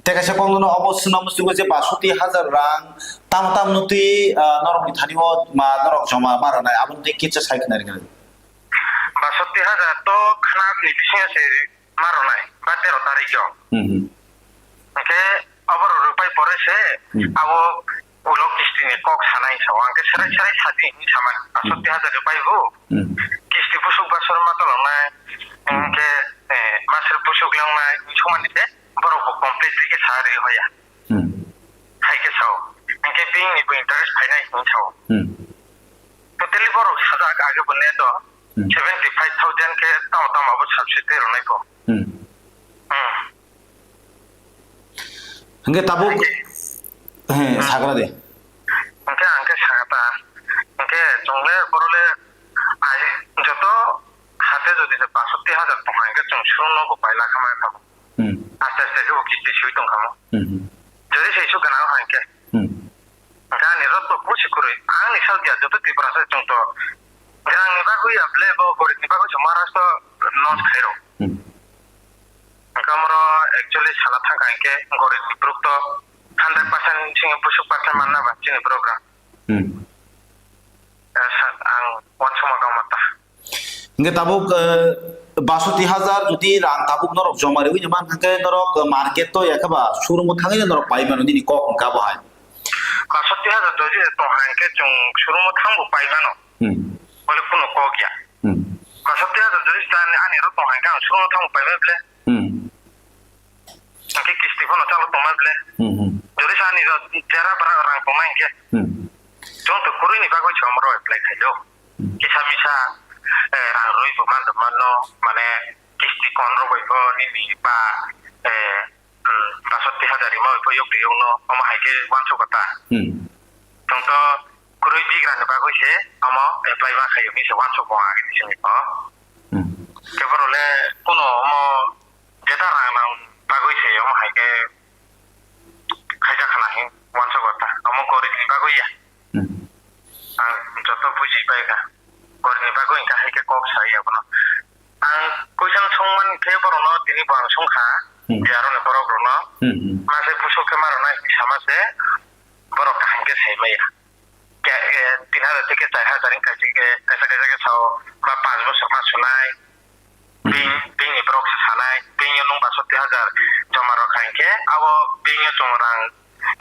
tei kaisa kok nono obo swngna muchungo je basotti hajar rang tam tam no twi, ah, norokni thani o ma norok joma ma rwnai, aboni twi kisa sai khna rwgwi. Basotti hajar to khna ni bisingo se ma rwnai, ba tero tarikh o. Hmm, hmm. Hinkhe oborok rwpai pore se, hmm, abo ulo kisti ni kok sanai sa, hinkhe serai serai sadi hinwi samani, hmm, basotti hajar rwpai bo. Hmm. Kisti busuk basor ma tolongnai, hmm, hinkhe, eh, masir busuk longnai, hinwi sumani se borok bo complete ri khe sa ri hoya. Hmm. Hai khe sao. Hinkhe bini bo interest phainai hinwi sao. Hmm. Totally borok sajak age bo net o, hmm, seventy five thousand khe tamo tamo abo subsidy rwnai bo. Hmm. Hmm. Hinkhe tabuk, he, sagra de. Hinkhe ang khe sakha ta. Hinkhe chwng le boro le ai joto hate jodi se basotti hajar tong hinkhe chwng suru no bo pai lakha ma kha. Hmm. Aste aste khe bo kisti sui tong kha mo. Hmm, hmm. Jodi se isu gana hinkhe. Hmm. Hinkhe ani rot bo kusi kwrwi. Ang ni sal dia joto Tripura se chwng to. Grang ni bagwi ya ble bo gorib ni bagwi se Maharashtra nos khairo. Hmm. Hinkhe amoro actually sana thangkha hinkhe gorib ni borok to hundred percent sing busuk percent manna ba chini borok rang. Hmm. Eh, sa-, ang uansukma kama ta. Hinkhe tabuk, eh, basotti hajar jodi rang tabuk norok joma riwi ni man hinkhe norok, eh, market to ya khe ba showroom o thangwi norok pai mano nini kok wngkha bo hai. Basotti hajar jodi tong hinkhe chwng showroom o thangbo pai mano. Hmm. Bole kuno kok ya. Hmm. Basotti hajar jodi ani, ani rok tong hinkhe ang showroom o thangbo pai mano ble. Hmm. Hinkhe kisti phano chalo tongma ble. Hmm, hmm. Jodi sa ani rok jera bara rang tongma hinkhe. Hmm. Chwng to kwrwi ni bagwi se omoro apply khaio. Hmm. Kisa misa, eh, rang rwi bo man tongma no, mane kisti kon rok bai bo nini ba, eh, hmm, basotti hajar rima bai bo yok de yok no, omo hai khe uansukha ta. Hmm. Chwng to kwrwi bigra ni bagwi se omo apply ma khaio hinwi se uansukha ang agini simi o. Hmm. Khe borok le kuno omo jeta rang nang bagwi se omo hai khe khaijak khna hin uansukha ta. Omo gorib ni bagwi ya. Hmm. Ang joto buji pai kha. Gorib ni bagwi hinkhe hai khe kok sai abono. Ang question songman khe borokno tini bo ang songkha. Hmm. Je aroni borok rokno. Hmm, hmm. Mase busuk khe ma rwnai hinwi sama se borok kaham khe sai maya. Ke, eh, tin hajar tei khe char hajar wngkha, kaisa kaisa khe sao ba panch bosor ma sunai. Hmm. Bini, bini borok se sanai, bini nwng basotti hajar joma rok kha hinkhe, abo bini chwng rang,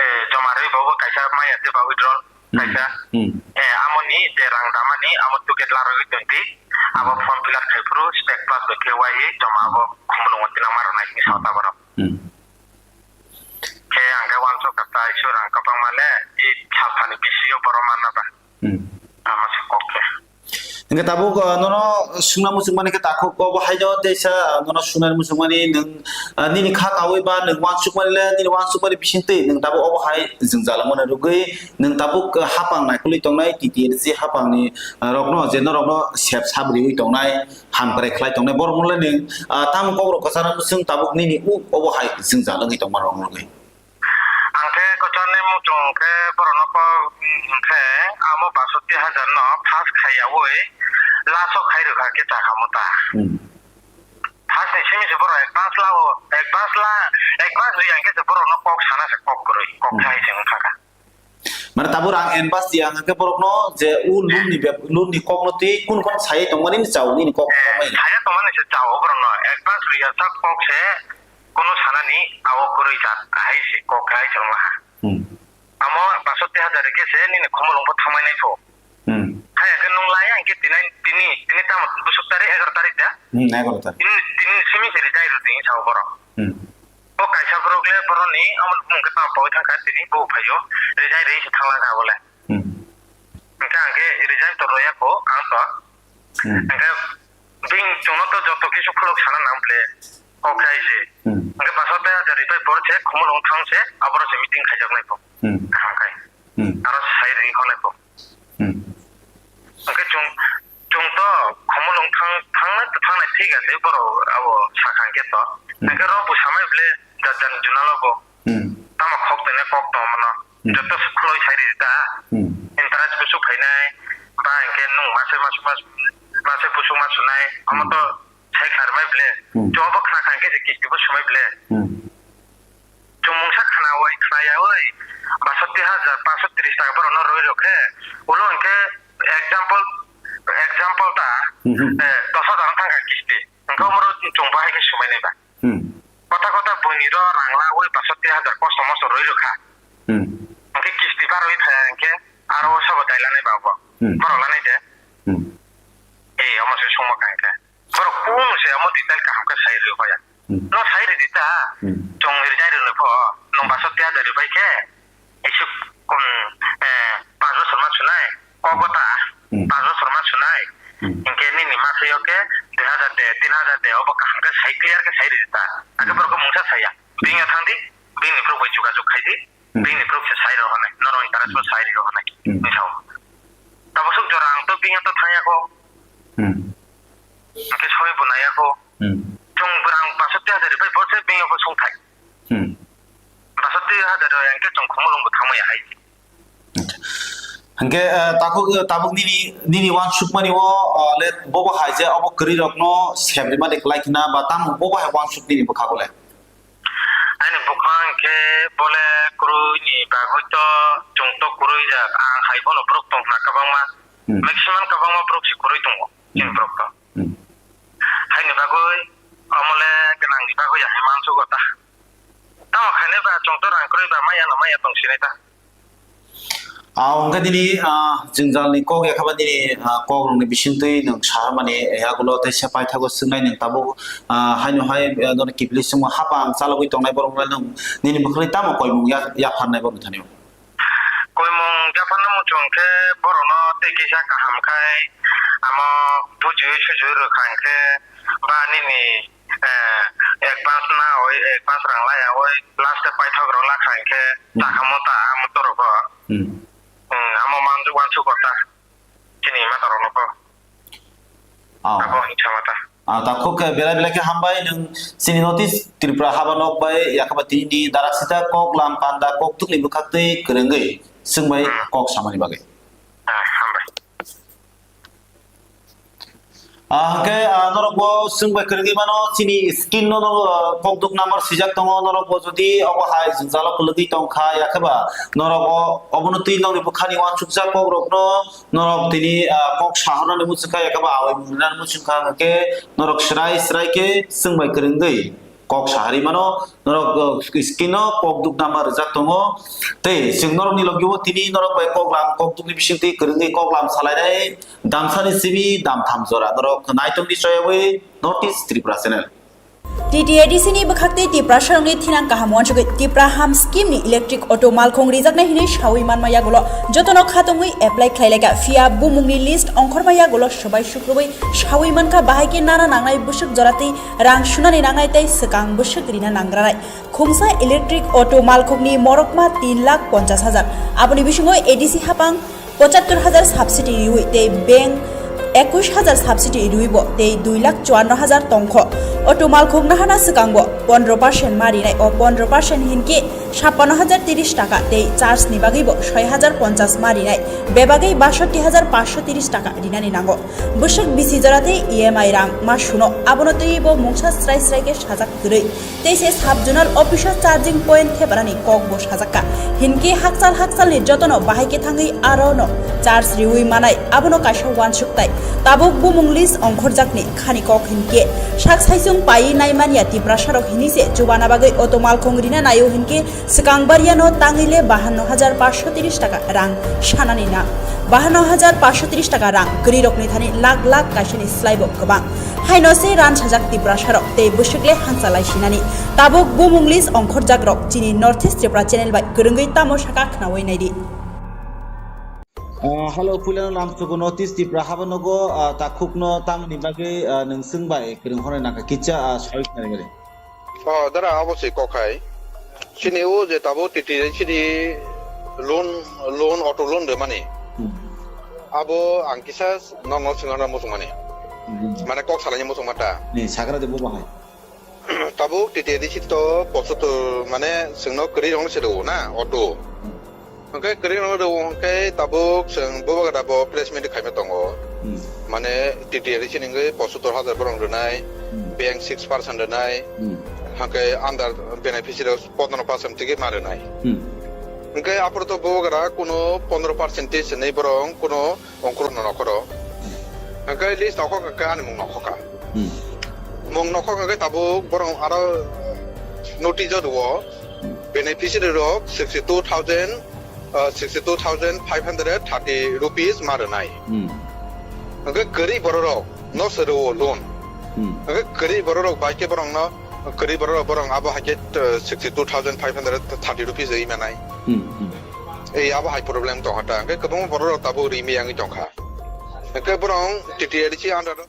eh, joma rwi bo kaisa maya tei ba withdrawal, hmm, kaisa. Hmm. Eh, amoni je rang damani, amo ticket la rogwi twenty, abo form fill up khai phuru spec plus bai khe wai joma abo khumulwngo tinang ma rwnai hinwi sao ta borok. Hmm. Khe ang khe uansuk kha ta, isor ang kwbangma le, i salphani bisingo borok manna ba. Hmm. Ama se kok khe. Hinkhe tabuk, uh, nono swngna muchungmani khe takhuk, obo haino teisa, uh, nono swngna muchungmani nwng, uh, nini kha kaui ba nwng uansukmani le, nini uansukmani bisingtwi nwng tabuk obo hai jwngjal wngmani rwgwi nwng tabuk, uh, hapang naikolwi tongnai, T T N C hapangni, uh, rokno, je norokno sep sap riui tongnai, hamkrai khlai tongnai, borokno le nwng, ah, tamo kokrok kwchana mwswng tabuk nini uk obo hai jwngjal wngwi tongma rok wngwi. Ang khe kwcharni muchung khe borokno kok, mm, khe amo basotti hajar no pass khaiyaui last o khai rwkha khe chakha mo ta. Hmm. Pass ni simi se borok advance lao, advance la, advance rwi ang khe se borokno kok sana se kok kwrwi, kok, hmm, khai se wngkha kha. Mane tabuk rang advance ya, hwnkhe borokno je o loan ni bep-, loan ni kokno twi kun kun sai tongmani ni chao nini kok, eh, tongmani. Saya tongmani se chao borokno advance rwya sak kok se kono sanani ao kwrwi jat hai se kok hai se wngma ha. Hmm. Amo basotti hajar rikhe se nini khumulwng bo thangmai nai pho. Hmm. Haya khe nung lai ang khe tini, tini, tini tamo bwswk tarik, egaroh tarik da? Hmm, egaroh tarik. Tini, tini simi se rijai rw tini sao borok. Hmm. O kaisa borok le boroni amo bumung khe tamo pogwi thangkha tini bo phaio. Resign rwi se thanglang kha abo le. Hmm. Hwnkhe ang khe resign to roya kho ang to. Hmm. Hwnkhe bini chwngno to joto kisu khuluk sana nang ble kok khai se. Hmm. Hwnkhe basa tei hajar rwi bai bor se khumulwng thang se aboro se meeting khaijak lai kho. Hmm. Kaham khai. Hmm. Aro sai rwi kho lai kho. Hmm. thik ase, borok abo sakha hwnkhe to. Hmm. Hwnkhe rok bo samai bwle jat jani juna logo. Hmm. Tamo khok tene kok tong mano. Hmm. Joto se khuloi sai ridi ta. Hmm. Interest busu khainai, ba hwnkhe nwng mase mas, mas, mase busu ma sunai, omo Hmm. to sai kharmai bwle. Hmm. Chwng bo khna kha hwnkhe se kisti bo sumai bwle. Hmm. Chwng mungsa khna oi, khna ya oi, basatti hajar pansho tris taka borok no roi rok khe, ulo hwnkhe example, example ta, Hmm, hmm. eh, dos hajar wng thang kha kisti. Hwnkhe omoro chwng bahai khe sumai nai ba. Hmm. Kota kota buini ro rang la oi basatti hajar kosto mosto roi rok kha. Hmm. Hwnkhe kisti baroi phai hwnkhe aro o sabo dai lanai ba bo. Hmm. Borok lanai de. Hmm. Ei, omo se songma kha hwnkhe. Borok kunu se omo detail kaham khe sai rwya. Hmm. No sai rwdi ta. Hmm. Chwng rijai rwno pho. Nwng basatti hajar rwbai khe. Isuk, um, eh, panch bosor ma sunai, kogo ta, Hmm. panch bosor ma sunai, Hmm. hinkhe nini masai o khe dui hajar de, tin hajar de, obo kaham khe sai clear khe sai ridi ta. Ake Hmm. borok mungsa saya. Bini thang di, bini borok bai jogajog khai di, Hmm. bini borok se sai rw hwnwi, norok ni tara Hmm. sai rw hwnwi, Hmm. hinwi sao. Tabasuk jora ang to bini to thang ya kho. Hmm. Hinkhe soi bo nai ya kho. Hmm. Chwng bwrang basatti hajar rwbai bo se bini bo sung thai. Hmm. Basatti hajar rwya hwnkhe chwng Khumulwng bo thangmaya hai. Hwnkhe, eh, tabuk, tabuk nini, nini uansukmani o, eh, le bobo hai je obo kwrwi rokno sep rwmani kwlai khna ba tamo bobo hai uansuk nini bwkha bole? Ani bwkha hwnkhe bole kwrwini bagwi to chwng to kwrwi jak, ang hai bono borok tong khna kwbangma, Hmm. maximum kwbangma borok se kwrwi tongo chini Hmm. borok to. Hmm. Haini bagwi omo le gwnangni bagwi ya hai mansugo ta. Tamo khainai ba chwng to rang kwrwi ba maya no maya tong sinai ta. Ah, hwnkhe nini, ah, jwngjalni kok ya kha ba nini, ah, kok rokni bisingtwi nwng saharmani yagulo tei se paithago swngnai nwng tabuk, ah, haino hai, ah, nono kiphilwi swngma hapang chalogwi tongnai borok nwng nini bwkhwlwi tamo koimung ya-, yapharnai borokni thani o? Koimung yapharna muchung khe borokno tei kisa kaham khai amo bujiui sujiui rwkha hwnkhe ba nini, eh, advance na oi, advance rang laiya oi, last o paithak rok lakha hwnkhe Hmm. chakha mota amo torok o. Hmm. Hmm, amo manjak uansuk kota chini mata rokno kho. Oh. Abo hinsa mata. Ah, ta khuk khe belai belai khe hambai nwng chini North East Tripura haba nok bai yakaba tini darak sita kok lam panda kok tukni bwkhak tei kwrwngwi swngbai Hmm. kok samani bagwi. Ah, hambai. Ah, hwnkhe, ah, norok bo swngbai kwrwngwi mano chini screen no, no, ah, kok duk number swijak tongo, norok bo jodi obo hai jwngjalo kwlwgwi tongkha yakhe ba norok o obono twi nokni bwkhani uansukjak kok rokno norok tini, ah, kok sahornani muchungkha, yakhe ba awai mung rinani muchungkha, hwnkhe norok srai srai khe swngbai kwrwngwi kok sahari mano, norok, uh, screen o kok duk number rijak tongo, tei chwng norokni logi o tini norok bai kok lam kok dukni bisingtwi kwrwngwi kok lam salainai damsani simi damtham jora norok naitongdi choyawi North East Tripura channel. T T A D C ni bwkhak tei Tiprasarokni thinang kaham uansugwi Tipra Ham scheme ni electric auto malkhung rijaknai hinwi sawi manma yagulo jotono khatungwi apply khlai laikha, phiya bumungni list ongkhorma yagulo swbai sukrubwi sawi mankha, bahai khe nana nangnai bwswk jora twi rang sunani nangnai tei swkang bwswk rina nangranai. Khungsa electric auto malkhukni morokma tin lakh ponchas hajar, aboni bisingo A D C hapang pochattor hajar subsidy riwi tei bank ekush hajar subsidy riwi bo tei dui lakh chuanno hajar tongkho. Auto malkhuk nahana swkang bo pondro percent ma rinai, o pondro percent hinkhe sappanno hajar tiris taka tei charge ni bagwi bo soi hajar ponchas ma rinai, bebagwi basotti hajar pansho tiris taka rinani nango. Bwswk bisi jora tei E M I rang ma suno, abono twiwi bo mungsa srai srai khe sajak kwrwi. Tei se sub zonal office o charging point thepanani kok bo sajakka. Hinkhe hakchal hakchalni jotono bahai khe thangwi aro no charge riwi manai, abono kaisa uansuk tai. Tabuk bumung list ongkhorjakni khani kok hinkhe sak saichung paiwi naimanya Tiprasarok hinwi se chubana bagwi auto malkhung rina naio hinkhe swkang bariano tangwi le bahanno hajar pansho tiris taka rang sanani nang. Bahanno hajar pansho tiris taka rang kwrwi rokni thani lakh lakh kaisani slai bo kwbang. Haino se ran sajak Tiprasarok tei bwswk le hangsa lai sinani. Tabuk bumung list ongkhorjak rok chini North East Tripura channel bai kwrwngwi tamo saka khnawi naidi. Ah, hello, puilano lamsogo North East Tripura habanogo, ah, takhukno tamoni bagwi, ah, nwng swng bai kwrwng hwnwi nangkha, kicha, ah, sawi khnari mari. Oh, dara, abo se kok hai. Chini o je tabo T T A D C ni loan, loan, auto loan de mani. Hmm. Abo ang kisa nono swngna muchung mani. Hmm. Mane kok salaini muchungma ta. Ni sagra de bo bahai. Tabuk T T A D C to poso to mane chwngno kwrwi rong se rw na auto. Hmm. Hwnkhe kwrwi rong rw hwnkhe tabuk chwng bubagra bo press meet khaima tongo. Hmm. Mane T T A D C ni wngwi poso to hajar borok rwnai, Hmm. bank six percent rwnai. Hmm. Hwnkhe under beneficiary pondro percent tigi ma rwnai. Hmm. Hwnkhe aphuru to bubagra kuno pondro percent twi swnwi borok kuno ongkhorokno nokhoro. Hwnkhe list nokhok khe ani mung nokhokha. Hmm. Mung nokhok hwnkhe tabuk borok aro notice o rwo. Hmm. Beneficiary rok sixty two thousand, uh, sixty two thousand five hundred thirty rupees ma rwnai. Hmm. Hwnkhe kwrwi borok rok no se rwo loan. Hmm. Hwnkhe kwrwi borok rok bai khe borok no, kwrwi borok rok borok abo hai khe, uh, sixty two thousand five hundred thirty rupees ri manai. Hmm, hmm. Ei abo hai problem tongkha ta. Hwnkhe kwbangma borok rok tabuk ri miyangwi tongkha. Hwnkhe borok T T A D C under o.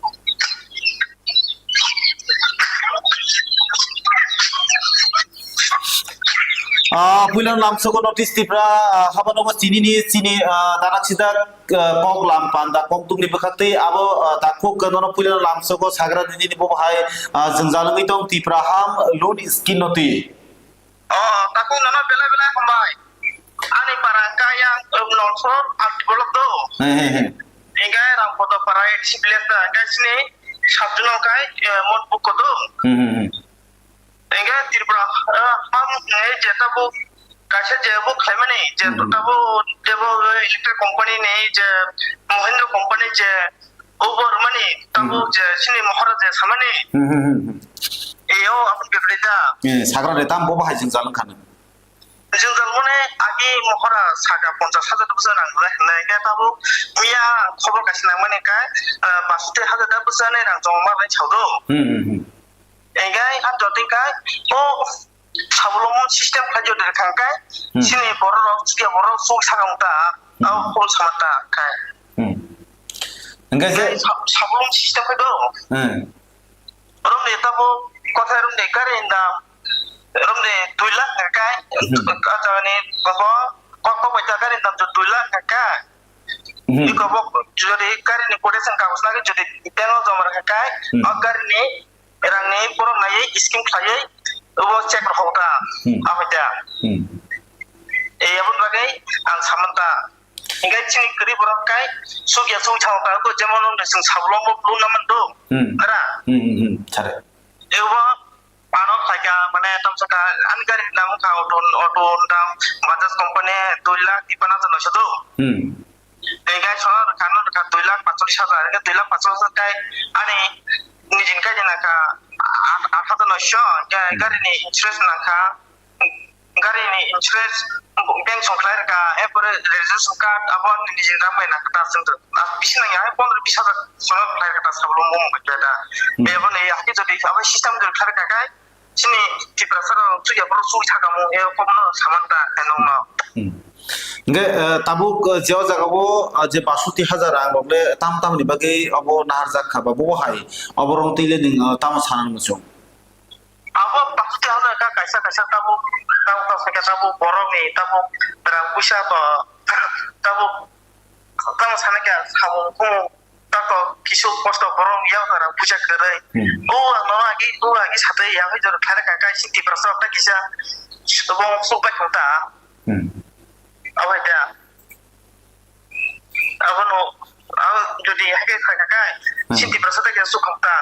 Ah, puila lamsogo notice Tipra, ah, habanogo chini ni, chini, ah, darak sidak, ah, kok lam panda kok dukni bwkhaktwi abo, ah, takhuk nono puila lamsogo sagra dini ni bo hai, ah, jwngjal wngwi tong Tipra ham loan scheme no twi. Oh, takhuk nono belai belai hambai. Ani para kaya, um, nolsor, ang develop do. He, he, he. Hingke Rampodo para A D C village da, hingke sini sabjuna kai, eh, mon buko do. Hmm, hmm, hmm. Hingke Tripura, eh, ham, eh, je tabu, kaisa je bu khlaimani, je Hmm. tabu, je bu, eh, electric company ni, je Mahindra company, je Uber mani, tabu Hmm. je sini mohora je samani. Hmm, hmm, hmm, hmm. Eyo, aboni bebele da. Eh, sagra de tam bo bahai jwngjal wngkha nw. Jwngjal mone agi mohora saka ponchas hajar bwsa rang rwnai hinwi khe tabuk miya khobor kaisa nangmani khe, ah, basoti hajar da bwsa nai rang chongma bai chawdo. Hmm, hmm, hmm. Engkai ang jotoi kai o sabulumon system khlai jodi rwkha khe Hmm. chini borok rok chikya borok rok chuk sakang ta Hmm. Abo phol sama ta khai. Hmm. Engkai je Engkai sab-, sabulum system khai do. Hmm. Romni tabo kothai romni gari ni dam, romni dui lakh hwnkha khe, Hmm. ah, jagani bo kok kok bai ta gari ni dam dui lakh hwnkha khe. Hmm. Iko bo jodi gari ni quotation kagoj lagi jodi bank o joma rwkha khe, Hmm. o gari ni rang ni borok naiwi scheme khlaiwi bo check rwkha ta. Hmm. Aho ta. Hmm. E aboni bagwi ang samanta. Hingke chini kwrwi borok kai sugya sugwi thangkha, jemon nwng chwng sabulumbo blue naman do. Hmm. Ra? Hmm, hmm, hmm. Sare. Ebo ano khlaika, mane, tamsaka, ani gari ni dam wngkha auto, auto ni dam, Bajaj company dui lakh tipan hajar noisho do. Hmm. Hingke sono rwkha, ano rwkha dui lakh pachulis hajar, hingke dui lakh pachulis hajar kai ani nijini kai nangkha aat, aat hajar noisho, hingke Hmm. gari ni insurance nangkha, gari ni insurance bank song khlai rwkha, erpore registration card, abo nini jin rang bai nangkha ta, chwng to, ah, bisi nangya, hai pondro bis hajar sono khlai rwkha ta, sablo mung bai khe ta. Hmm. Ebo ni hakhe jodi abo system jodi khlai rwkha khe, chini Tiprasa rok chukya borok chuk thaka mung, ebo kono saman ta khe nokno. Hmm. Hingke, eh, tabuk, eh, je o jaga o, eh, je basoti hajar rang rok le tam tam ni bagwi abo nahar jak kha ba, bo hai, abo rong twi le nwng, eh, tamo sana muchung. Abo bakti hwnwi kha kaisa kaisa tabuk, tabuk tabuk khe tabuk borokni tabuk rang puisa bo, tabuk tamo sana khe samung khumung tako kisu kosto borok yak rang puisa kwrwi. Hmm. O ang nono agi, o agi satwi yak jora khlai kha kaisa Tiprasa ta kisa subong suk bai thung ta. Hmm. Abo hai ta. Abono, abo jodi hai khe khlai kha kai, Hmm. si Tiprasa ta kisa suk khum ta.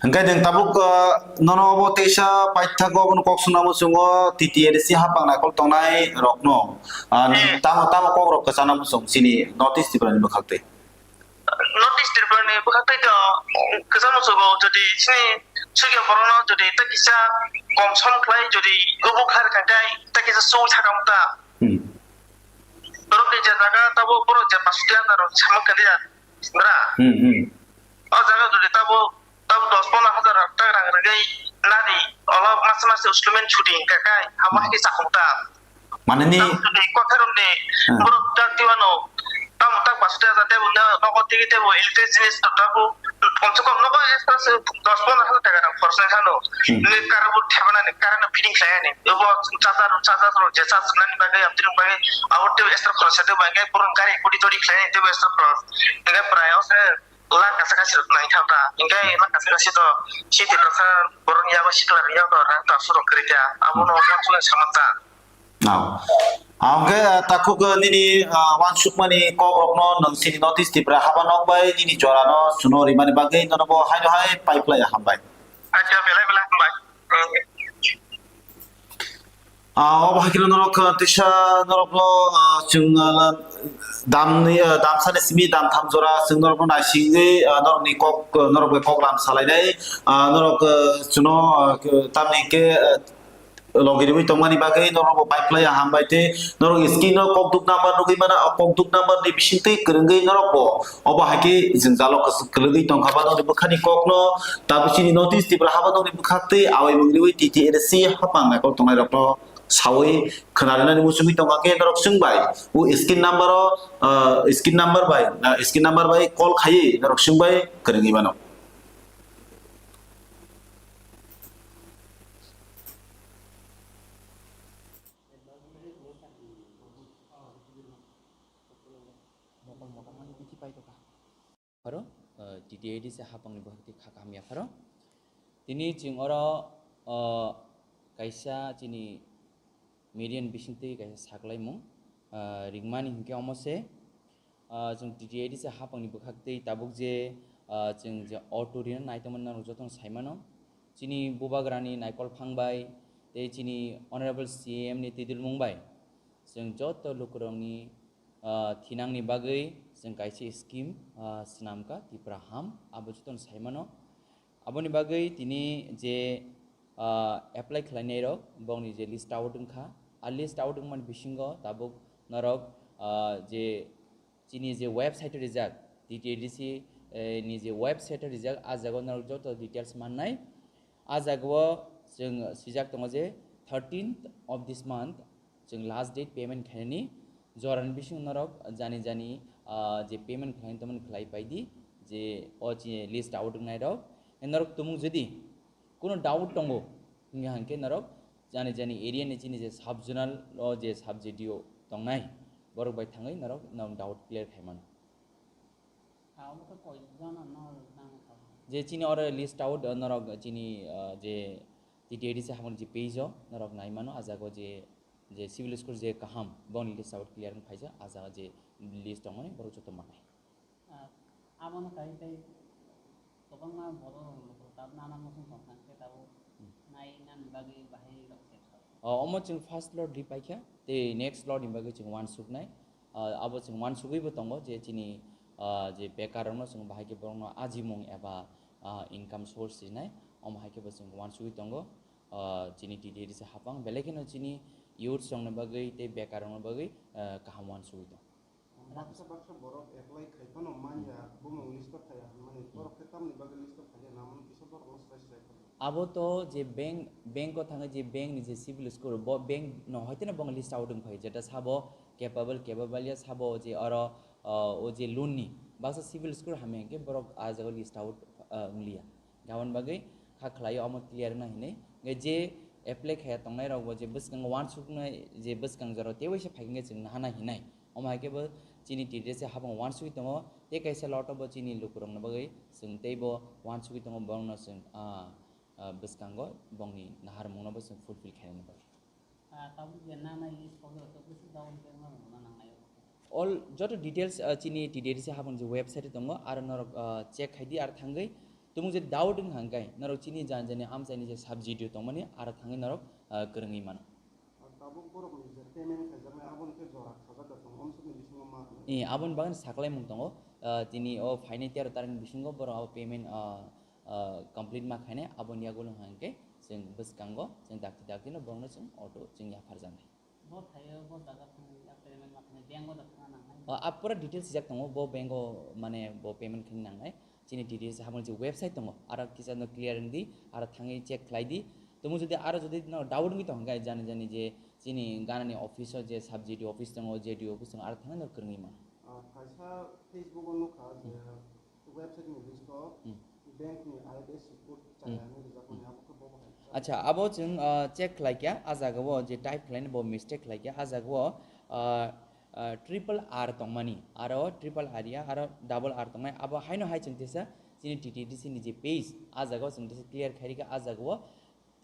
Hingke nwng tabuk, ah, nono obo teisa paithago obono kok swnamo chwngo T T A D C hapang naikol tongnai rokno. Ah, nwng Hmm. tamo, tamo kok rok kwchana muchung chini North East Tripura ni bwkhak twi. North East Tripura ni bwkhak twi to kwchana muchungo jodi chini sugya borokno jodi ta kisa kom som khlai jodi obo khlai rwkha khe ta kisa sui thakam ta. Hmm. Borok ni je jaga tabo borok je pasotti hajar rok sama kaliya bra. Hmm, hmm. O jaga jodi tabo Tamo dos pono hajar taka rang rwgwi nadi, olo masa masa installment chudi hingka kai, abo hai khe chakung ta. Mane ni Tamo jodi kothai romni Hmm. borok tak diwano, tamo tak pasotti hajar tebo nogo tigi tebo electric jinis to tabo, komse kom nogo extra se dos pono hajar taka rang khorosnai sano. Hmm. Ni current bo thebanani, current no fitting khlainani. Ebo charger, charger rok je charge nani bagwi, amtwini bagwi, abo tebo extra khoroksa tebo, hingke borok gari gudi todi khlainani tebo extra khorok. Hingke prai o se Lang kasa kasi rok nang kha ta. Hingke lang kasa kasi to si Tiprasa borok ni yago sikla rok yago rang ta surok kri ta. Abo no wansuk nai saman ta. Nao. Hingke, ah, takhuk, ah, nini, ah, wansukmani kok rokno nang sini notice Tipra haba nok bai nini jora no suno rimani bagwi nono bo haino hai pipeline hambai. Acha belai belai hambai. Ah, obo hai kheno norok, ah, tisa norokno, ah, chwng, ah, damni, ah, damsani simi damtham jora chwng norokno naisingwi, ah, norokni kok, ah, norok bai kok lam salainai, ah, norok, ah, chwngno, ah, tamni hwnkhe, ah, logi rwui tongmani bagwi norokbo bai phlai ya hambai tei norok screen o kokduk number nugwi mano, o kokduk number ni bisingtwi kwrwngwi norokbo obo hai khe jwngjalo kwlwgwi tongkha ba norokni bwkhani kokno. Tabuk chini notice Tipra haba nokni bwkhak tei awai mung riwi T T A D C hapang naikol tongnai rokno sawi khwna rwnani muchungwi tongkha khe norok chwng bai o screen number o, ah, screen number bai, ah, screen number bai call khaiwi norok chwng bai kwrwngwi mano. Pharo, ah, T T A D C hapangni bwkhak twi kha kaham ya pharo. Tini chwng oro, ah, kaisa chini median bisingtwi kaisa saklaimung, ah, ringmani hinkhe omo se, ah, chwng T T A D C hapangni bwkhak twi tabuk je, ah, chwng je auto rina naitongmani norok jotono saimano. Chini bubagrani naikol phang bai tei chini Honorable C M ni twidulmung bai chwng joto lukurokni, ah, thinangni bagwi chwng kaisa scheme, ah, swnamkha Tipra Ham, abo jotono saimano. Aboni bagwi tini je, ah, apply khlainairok bongni je list out wngkha, a list out wngmani bisingo tabuk norok, ah, je chini je website o rijak, T T A D C, eh, ni je website o rijak, a jaga o norok joto details mannai. A jaga o chwng swijak tongo je thirteenth of this month chwng last date payment khainani. Jorani bisingo norok jani jani, ah, je payment khlainani tongmani khlai paidi, je o chini list out wngnai rok. Norok tumung jodi kuno doubt tongo hingkha hingkhe norok jani jani area ni chini je sub zonal o je sub G D O tongnai, borok bai thangwi norok, norok doubt clear khaimano. Je chini oro list out, uh, norok chini, uh, je T T A D C hamoni je page o norok nai mano, a jaga o je, je civil score je kaham boni list out clear wng phaijak, a jaga je list tongmani borok joto manai. Ah, abono kai tei kwbangma borok lukurok tabuk nana muchung tongkha, hwnkhe tabuk nai nani bagwi bahai rok se. O, omo chwng first lot ri paikha, tei next lot ni bagwi chwng uansuknai. Ah, abo chwng uansugwibo tongo je chini, ah, je bekarrokno chwng bahai khe borokno ajimung eba, ah, income source rinai, omo hai khe bo chwng uansugwi tongo. Ah, chini T T A D C hapang, belai kheno chini youths rokni bagwi tei bekarrokni bagwi, ah, kaham uansugwi tongo. Baksa baksa borok apply khai phano manya, bumung list o thaya hwnmani, borok khe tamni bagwi list o thaya, namani kisa borokno sai sai phano. Abo to je bank, bank o thangwi je bank ni je civil score, bo bank no hoiteno bong list out wng phai, jeta sabo capable, capable ya sabo je oro, uh, o je loan ni baksa civil score hamya hwnkhe borok a jaga list out, uh, wng liya. Aboni bagwi kha khlaio omo clear wngna hinwi. Hwnkhe je apply khaiya tongnai rokbo je bwskango uansuknai je bwskang jorao teibo se phai hwnkhe chwng nahana hinai. Omo hai khe bo chini T T A D C hapang uansugwi tongo, tei kaisa lot o bo chini lukurokni bagwi chwng teibo uansugwi tongo, borokno chwng, ah, ah, bwskango bongni naharmungno bo chwng fulfill khainani bagwi. Ah, tabuk je nana list kok rok to bwswk down payment rwna nangnai. All joto details, ah, chini T T A D C hapang je website tongo, aro norok, ah, check khaidi, aro thangwi tumung je doubt wngkha hwnkhe norok chini jani jani amchaini je sub G D O tongmani, aro thangwi norok, ah, kwrwngwi mano. Tabuk borokni je payment khaijaknai, aboni khe jora khajak da tongo, omsokni bisingo ma hwnwi? Eh, aboni bagwi saklaimung tongo. Ah, tini o phainai tero tarikni bisingo borok abo payment, ah, ah, complete ma khainai, aboni yagulo hwnkhe chwng bwskango chwng dakti dakti no borokno chwng auto chwng yapharjaknai. Bo thaio, bo jaga thangwi a payment ma khainai, bank o da thangna nangnai? Ah, a pura details sijak tongo, bo bank o mane bo payment khaina nangnai. Chini T T A D C hapang je website tongo, aro kisa no clear wngdi, aro thangwi check khlai di. Tumung jodi aro jodi no doubt wngwi tong hwnkhe jani jani je chini ganani office o je sub G D O office tongo, J D O office tongo, aro thangwi no kwrwngwi mano. Ah, kaisa Facebook o nukha je website ni list o bank ni I F S C code chaya hinwi rijak mani, abo khe bo bahai? Acha, abo chwng, ah, check khlai kha, ah jaga o je type khlaina bo mistake khlai kha, ah jaga o, ah, ah, triple R tongmani, aro triple R ya, aro double R tongnai, abo haino hai chwng tesa chini T T D C ni je page, ah jagao chwng tesa clear khairikha, ah jagao,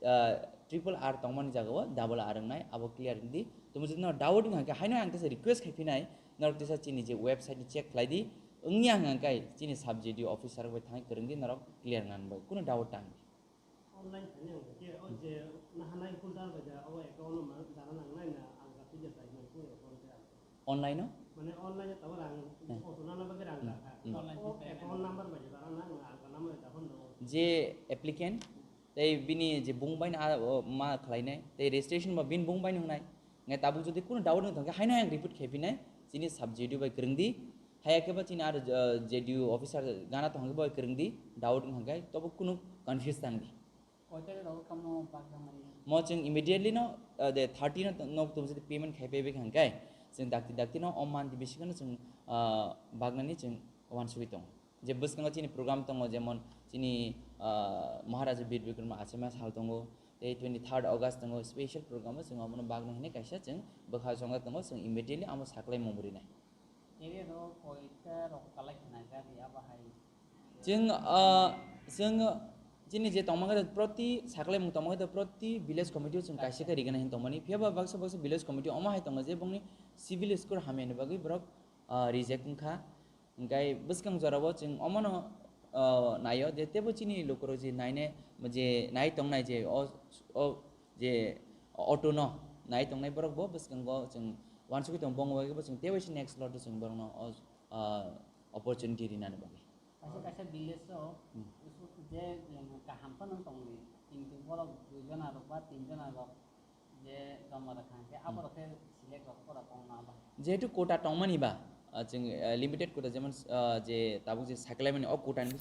ah, triple R tongmani jagao double R wngnai, abo clear wngdi. Tamo jodi no doubt wngkha khe haino ang tesa request khaiphinai, norok tesa chini je website ni check khlaidi, wngya hwnkha khe chini sub JDO officer bai thangwi kwrwngdi, norok clear wngna bagwi, kuno doubt tangdi. Online khainai ang khe, o je nahanai folder bai da, o account no ma dana nangnai na, ang ka pija sai man ko account te ang. Online o? Mane online o tabuk rang, hmm, auto nana bagwi rang, hmm, da kha. Hmm. O account number bai da dana nang, ang ka number da hon do. Je applicant, tei bini je bung bai na, o, ma khlainai, tei registration ba bini bung bai no wngnai. Ngai tabuk jodi kuno doubt wng thangkhe haino ang repeat khaiphinai, chini sub JDO bai kwrwngdi. Haya khe ba chini aro, uh, JDO officer gana tong hangkhe bai kwrwngdi, doubt wng hangkhe tobo kuno confuse tangdi. Koi tarik rogo kamo bagna mani? Mo chwng immediately no, uh, de thirty no nok tum jodi payment khai paibai hangkhe chwng dakti dakti no o month bisingo no chwng, uh, bagnani chwng wansugwi tongo. Je bwskango chini program tongo, jemon chini, ah, Maharaja Bir Bikram Achema sal tongo, tei twenty third August tongo, special program o chwng omono bagna hinwi kaisa chwng bwkha chongjak tongo, chwng immediately amo saklai mung bwrwi nai. Area rok koita rok kalai khna gari abo hai. Chwng, ah, chwng chini je tongma khe proti saklai mung tongma khe proti village committee o chwng kaisa khe rigana hin tongmani, phiya ba baksa baksa village committee omo hai tongo je bongni civil score hamya ni bagwi borok, ah, reject wngkha. Hingkai bwskang jorao chwng omono, o, naio je teibo chini lukurok je naine, je nai tongnai je o, o, je auto no nai tongnai borok bo bwskango chwng wansugwi tongo, bongwi bo chwng teibo se next lot o chwng borokno o, o, opportunity rinani bagwi. Kaisa kaisa village o Hmm. je, um, kaham phano tongdi, kintu borok dui jona rok ba tin jona rok je joma rwkha hwnkhe, hmm, aborok khe select rok pura kok ma ba. Jehetu quota tongmani ba, ah, chwng, ah, limited quota, jemon, ah, je tabuk je sakhlaimani o quota ni.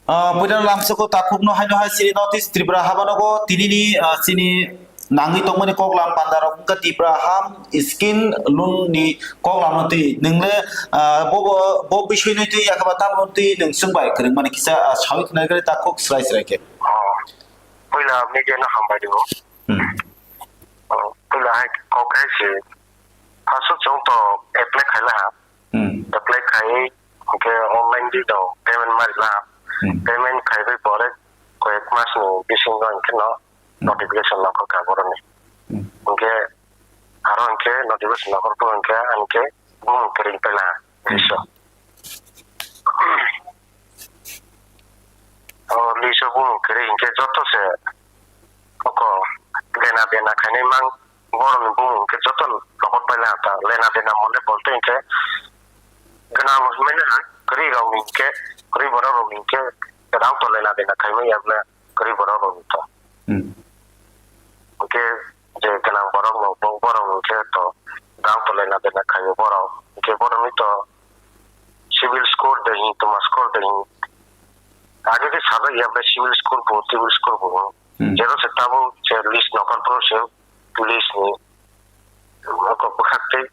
Ah, puila lamsoko takhukno haino hai chini North East Tripura habanogo tinini, ah, chini nangwi tongmani koklam bandarok wngkha Tipra ham skin loan ni koklamno twi. Nwng le, ah, bo, bo, bo bisoi nwi twi yakha ba tamo twi nwng chwng bai kwrwngmani kisa, ah, sawi khna gari takhuk srai srai khe. Oh. Puila media no hambai ringo. Hmm. Oh, puila hai kok hai se first o chwng to apply khaila ha. Hmm. Apply khai hwnkhe online di do payment marila. Hmm. Payment khaiwi pore koyek mas ni bisingo hwnkhe no Hmm. notification nongkhor kha boroni. Hmm. Hwnkhe aro hwnkhe notification nongkhor phuru hwnkhe hwnkhe bumung kwrwi paila ha. Hmm. List o. O list o bumung kwrwi hwnkhe joto se oko lena bena khainai mang borokni bumung hwnkhe joto nongkhor paila ha ta lena bena mone bolte hwnkhe gwnang hinmani ha kwrwi rokni hwnkhe kwrwi borok rokni hwnkhe rang to lena bena khaimani ya bwle kwrwi borok rokni to. Hmm. Hwnkhe je gwnang borok no bo borok hwnkhe to dal tolai na bena khaio borok hwnkhe borok ni to civil score de hin tuma score de hin age khe sajak ya bai civil score bo civil score bo Hmm. jero se tabuk je list nokar pro se police ni oko bwkhak tei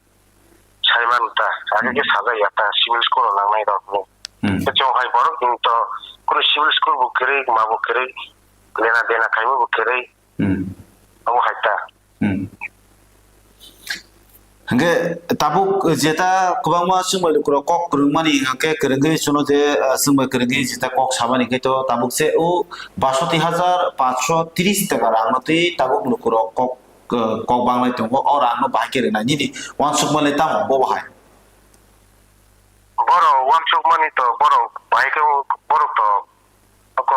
saiman ta age khe Hmm. sajak ya ta civil score o nangnai rok ni Hmm. Khe chwng hai borok ni to kunu civil score bo kwrwi ma bo kwrwi lena bena khaima bo kwrwi Hmm. Abo hai ta. Hmm. Hingke tabuk jeta kwbangma chwngbai lukurok kok kwrwngmani hingke kwrwngwi chwngno je, ah, chwngbai kwrwngwi jeta kok samani khe to tabuk se o basoti hajar pansho tris taka rangno twi tabuk lukurok kok, ah, kok banglai tongo, o rangno bahai khe rwnai nini uansukmani tamo bobo hai? Borok uansukmani to borok bahai khe borok to oko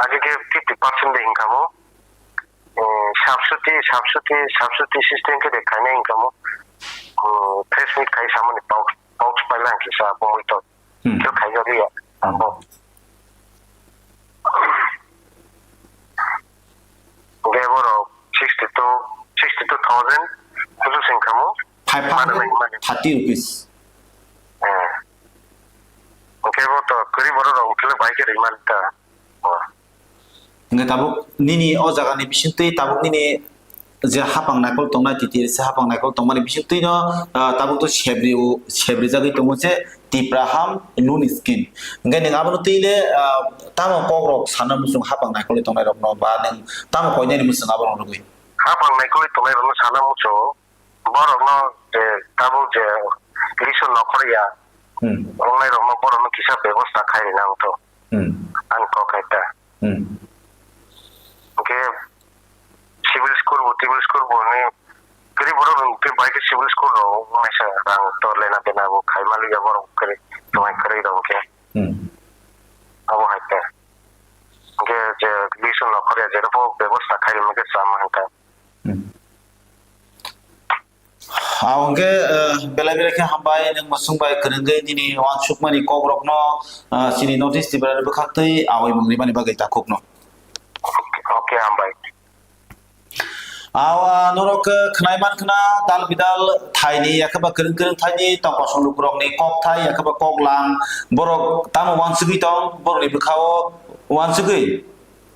age khe fifty percent de hinkamo. Eh, subsidy, subsidy, subsidy system khe de khainai hinkamo. Hmm, press meet khai samani pouch, pouch paila hwnkhe sa bumui to. Hmm. Khe khaijak liya, abo. Hwnkhe borok sixty two, sixty two thousand kusu se hinkamo. Five hundred thirty rupees. Eh. Hwnkhe bo to kwrwi borok rok hwnkhe bai khe rwimani ta. Hingke tabuk nini o jaga ni bisingtwi tabuk nini je hapang naikol tongnai T T R C hapang naikol tongmani bisingtwi no, ah, tabuk to sebri o, sebri jagwi tongo je Tipra ham loan scheme. Hingke nwng abono twi le, ah, tamo kok rok sana muchung hapang naikol tongnai rok no ba nwng tamo koinani muchung abo rok rwgwi? Hapang naikol tongnai rok no sana muchung borok no je tabuk je list o nokhorya, hmm, wngnai rokno borokno kisa bebosta khai rina wngthok. Hmm. Ani kok hai ta. Hmm. Hwnkhe civil school bo, civil school bo ni kwrwi borok rok hwnkhe bai khe civil school rok wngnaisa rang to lena bena bo khai maliya borok kwrwi tongnai kwrwi rok hwnkhe. Hmm. Abo hai ta. Hwnkhe je list o nokhorya je bo bebosta khai rima khe chama hai ta. Hmm. Ah, hwnkhe, eh, belai belai khe hambai, nwng mwswng bai kwrwngwi nini uansukmani kokrokno, ah, chini North East Tripura ni bwkhaktwi awi mung rimani bagwi takhukno. Oke, hambai. Ah, ah, norok, eh, khwnai man khna dal bidal thaini, yakhe ba kwrwng kwrwng thaini tongkosong lukurokni kokthai, yakhe ba koklam, borok tamo uansugwi tong, borokni bwkhao uansugwi.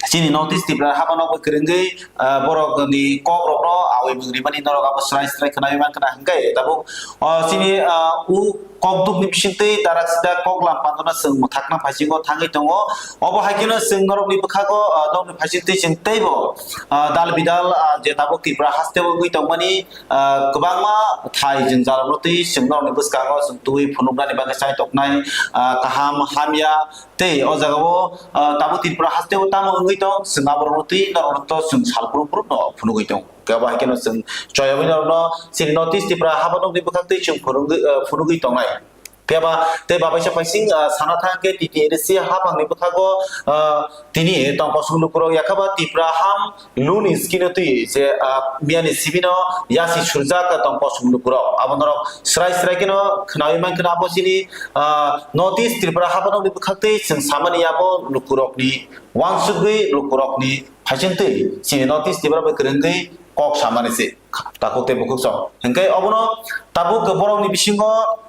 Chini North East Tripura haba nokbo kwrwngwi, ah, borokni kokrokno awi mung rimani norok abo srai srai khwnai man khna hwnkhe tabuk, ah, chini, ah, u kokdukni bisingtwi darak sida koklam pandona chwng mwthakna phaisingo thangwi tongo. Obo hai kheno chwng norokni bwkhago, ah, nokni phaisingo twi chwng teibo, ah, dal bidal, ah, je tabuk Tripura hasteo wngwi tongmani, ah, kwbangma thai jwngjal rokno twi chwng norokni bwskango chwng twiwi phunuknani bagwi chai toknai, ah, kaham hamya. Tei o jagao, ah, tabuk Tripura hasteo tamo wngwi tong, chwng aborokno twi norokno to chwng sal phurung phurung no phunugwi tong. Kebo hai kheno chwng choyogwi norokno chini North East Tripura haba nokni bwkhak twi chwng phurungwi, ah, phunugwi tongnai. Phiya ba tei babaisa phaising, ah, sana thang khe T T A D C haphangni bwkhago, ah, tini tongkosong lukurok yakhaba Tipra ham luni skino twi je, ah, miyani sibino yasi surjak tongkosong lukurok. Abo norok srai srai kheno khnawi mankha abo chini, ah, North East Tripura habanokni bwkhaktwi chwng samani abo lukurokni uansugwi lukurokni phaisingtwi chini North East Tripura bai kwrwngwi kok samani se takhuk tei bukhuk song. Hwnkhe obono tabuk borokni bisingo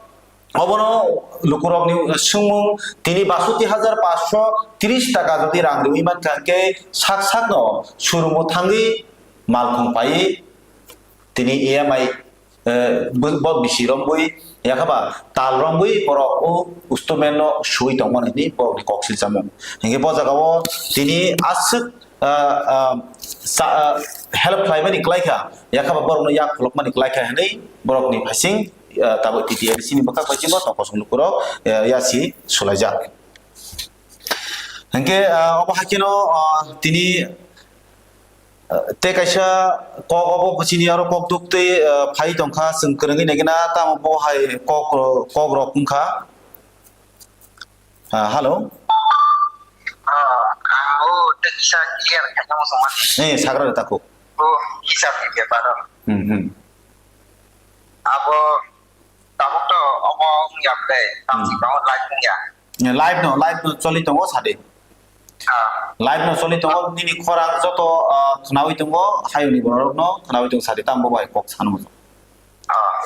Obono lukurokni swngmung, tini basoti hajar paanch sho tris taka jodi rang riwi mankha, hwnkhe sak sakno showroom-o thangwi malkhung paiwi tini E M I, eh, bo, bo bisi romwi, yakhaba tal romwi borok o installment-no suwi tongmani hwnwi borokni kok silchamung. Hwnkhe bo jagao tini aswk ah, ah, sa-, ah, help khlaimani kwlaikha, yakhaba borokno yak khulukmani kwlaikha hwnwi borokni phaising, ah, tabuk T T A D C ni bwkhak phaisingbo tongkosong lukurok, eh, yasi sulaijak. Hwnkhe, ah, obo haikhe no, ah, tini, ah, tei kaisa kok obo chini oro kok duk twi, ah, phai tongkha, chwng kwrwngwi naikhe na tamo bo hai kok ro-, kok rok wngkha. Ah, hello. Ah, ang o tei kisa clear khaina muchungmani. Eh, sagra rw takhuk. O hisab ni bepar o. Hmm, hmm. Abo tabuk to omo wngya ble, tamsi Hmm. Bango live wngya. Eh, live no, live no choli tongo sadi. Ah. Live no choli tongo, nini khorang joto, ah, khnawi tongo, hayungni borok no khnawi tongo sadi, tambo bai kok sanu. Ah.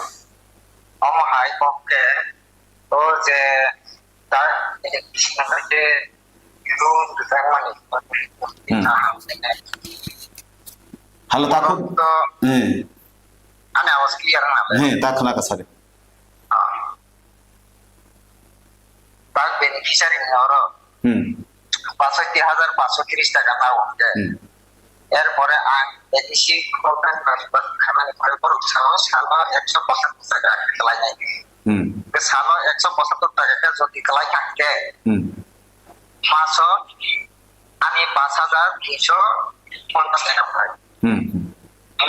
Omo hai kok ke, o je, Ta, eh, bising hwnba khe loan rwjakmani. Hmm. Halo, takhuk. To, eh. Ani awas clear wngna le? Eh, ta khna ka sari. Ah. Tak beneficiary ni oro. Hmm. Pasoti hajar paso tris taka ta wngkhe. Hmm. Erpore ang A D C government transfer khamani pore borok salo, salo ekso pochattor taka khe kwlainai. Hmm. Salo ekso pochattor taka khe jodi kwlai thangkhe, Hmm. maso ani pash hajar duiso ponchash taka phai. Hmm, hmm.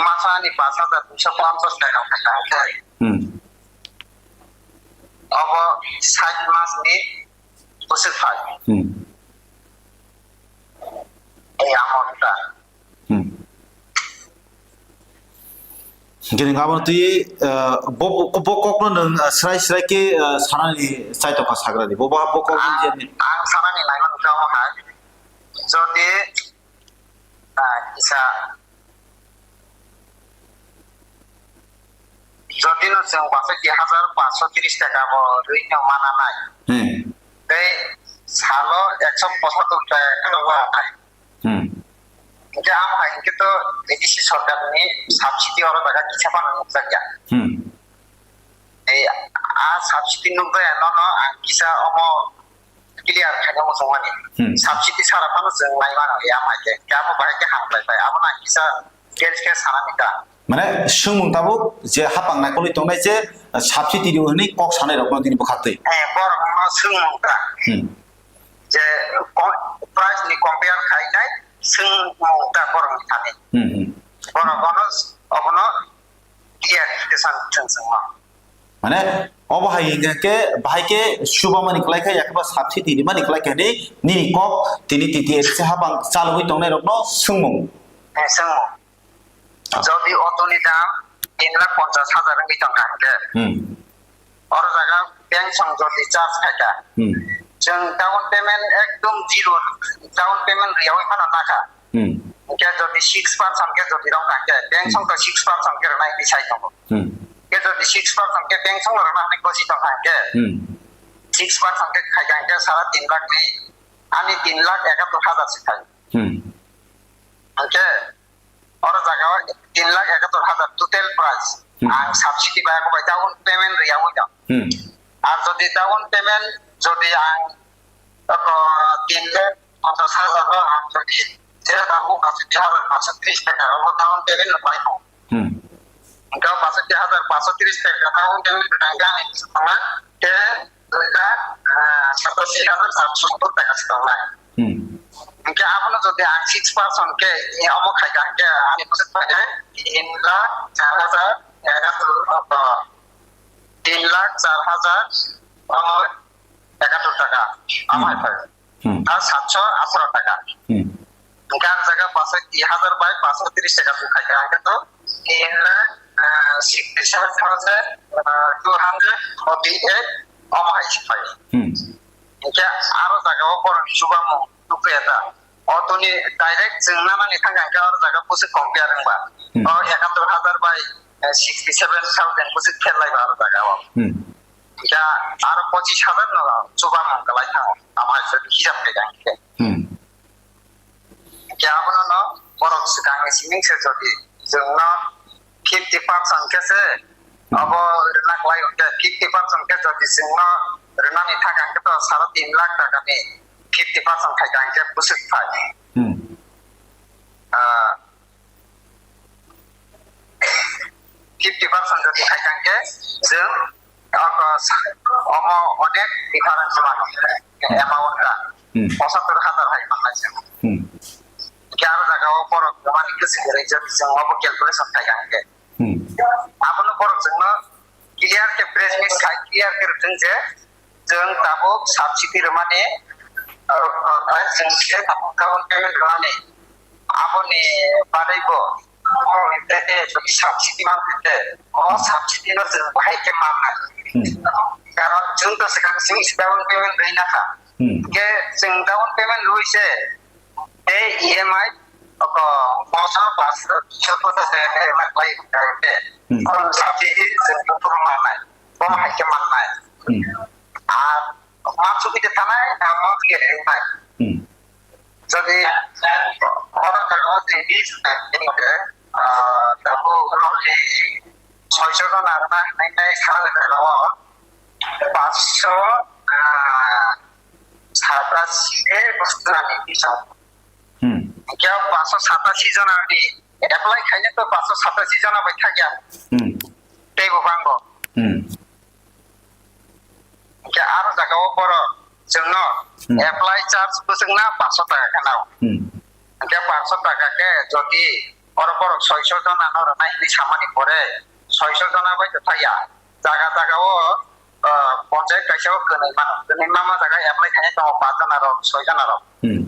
Maso ani pash hajar duiso ponchash taka phai thangkhe. Hmm. Obo sait mas ni bwswk phai. Hmm. Ei amount ta. Hmm. Gini ngabo twi, eh, bo, bo, bo kokno nwng, eh, srai srai khe, eh, sanani chai tongkha sagrani. Bo, bo, bo kokno Ang, je ang sanani naimani khe omo hai. Jodi, ah, kisa Jodi no chwng bachaiki hajar paanch sho tris taka bo rwi no mana nai. Hmm. Tei salo ekso pochattor taka no wa nai. Hmm. Hingke amo hai hingke to A D C sorkar ni subsidy oro jaga kisa phano nukjak ya. Hmm. Ei a subsidy nukjak ya no no ang kisa omo clear khaina muchungmani. Hmm. Subsidy sara phano chwng nai mano ya mai khe. Khe abo bahai khe hambai bai. Abo na kisa details khe sana ni ta. Mane swngmung tabuk je hapang naikolwi tongnai je, ah, subsidy rio hwnwi kok sanai rokno tini bwkhaktwi. Eh, borokno swngmung ta. Hmm. Je ko-, price ni compare khainai swngmung ta borokni thani. Hmm, hmm. Borok ono, obono clear khe san thwng swngma. Mane, obo hai hingkha khe, bahai khe subamani kwlai khe, yakhe ba subsidy rimani kwlai khe, nini kok tini T T A D C hapang chalogwi tongnai rokno swngmung. Eh, swngmung. Ah. Jodi auto ni dam tin lakh ponchas hajar wngwi tongkha hwnkhe. Hmm. Oro jaga bank song jodi charge khaikha. Hmm. Chwng down payment ekdom zero, down payment riyawi phano nakha. Hmm. Hwnkhe jodi six percent khe jodi rok nakhe, bank Hmm. song to six percent khe rwnai hwnwi sai tongo. Hmm. Hwnkhe jodi six percent khe bank song rwna hwnwi gosi tongkha hwnkhe, Hmm. six percent khe khaikha hwnkhe sara tin lakh ni, ani tin lakh ekatur hajar se khai. Hmm. Hwnkhe oro jaga o tin lakh ekatur hajar total price. Hmm. Ang subsidy bai, bai down payment riyawi tong. Hmm. Ar jodi down payment jodi ang, oko, tin lakh ponchas hajar o ang jodi je damu pasotti hajar pasotti tris taka o down payment bai tong. Hmm. Hwnkhe pasotti hajar pasotti tris taka down payment rwnai gani tongna te dui lakh, ah, satasi hajar satso sottor taka se tongnai. Hmm. Hwnkhe abono jodi ang six percent khe, eh, omo khaikha hwnkhe ani bwswk bai tin lakh char hajar ekatur, oh, tin lakh char hajar, oh, ekatur taka. Omo Hmm. hai phai. Hmm. Ar satso atharo taka. Hmm. Hwnkhe ang jaga pasotti hajar bai pasotti tris taka se khaikha hwnkhe to in lakh, ah, sixty seven thousand, ah, two hundred forty eight omo hai se phai. Hmm. Hwnkhe aro jaga o borok ni chubamung nukliya ta. O toni direct chwng nanani thangkha hwnkhe aro jaga bwswk compare wngba. Hmm. O ekatur hajar bai, eh, sixty seven thousand bwswk pherlaiba aro jaga o. Hmm. Hwnkhe aro pochis hajar no chubamung kwlai thango. Amo hai se hisab khe hwnkhe. Hmm. Hwnkhe abono no borok swkangni siming se jodi chwngno fifty percent khe se Hmm. abo rwna kwlai hwnkhe fifty percent khe jodi chwngno rwnani thangkha hwnkhe to sara tin lakh takani fifty percent khaikha hwnkhe bwswk phai. Hmm. Ah, fifty percent jodi khaikha hwnkhe chwng, oko sa-, omo onek difference mano, Hmm. amount ta Hmm. pochattor hajar hai manlai chwng. Hmm. Hwnkhe aro jaga o borok mani kwchwng kwrwi jodi chwng obo calculation khaikha hwnkhe. Hmm. Abono borok chwngno clear khe press meet khai clear khe rwthwng je chwng tabuk subsidy rwmani, ah, ah, chwng se tabuk down payment rwmani aboni bagwi bo, oh, tei, tei, jodi subsidy man khe, oh, Hmm. subsidy no chwng bahai khe mannai. Hmm. Karon chwng to swkang chwng se down payment rwui nakha. Hmm. Khe chwng down payment rwui se tei E M I oko mosa pas, sotto se E M I khlai khe, Hmm. oh, subsidy chwng to mannai. Bo hai khe mannai. Hmm. Ar mansugwi de thanai, na monthly rwnai. Hmm. Jodi oro jaga o tini, ah, tabuk monthly soiso jona rwna hinwi nai sal rwna o paanch sho, ah, satasi ke bosonani hisab. Hmm. Hwnkhe o paanch sho satasi jona ni apply khainai to paanch sho satasi jona bai thangya. Hmm. Tei bo bango. Hmm. Hwnkhe aro jaga o borok chwngno Hmm. apply charge bwswkna paanch sho taka khe nao. Hmm. Hwnkhe paanch sho taka khe jodi oro borok soiso jona no rwnai hinwi samani pore soiso jona bai to thaya. Jaga jaga o, ah, ponchayat kaisa o kwnwi mano. Kwnwi mama jaga apply khainai tongo paanch jona rok, soi jona rok. Hmm.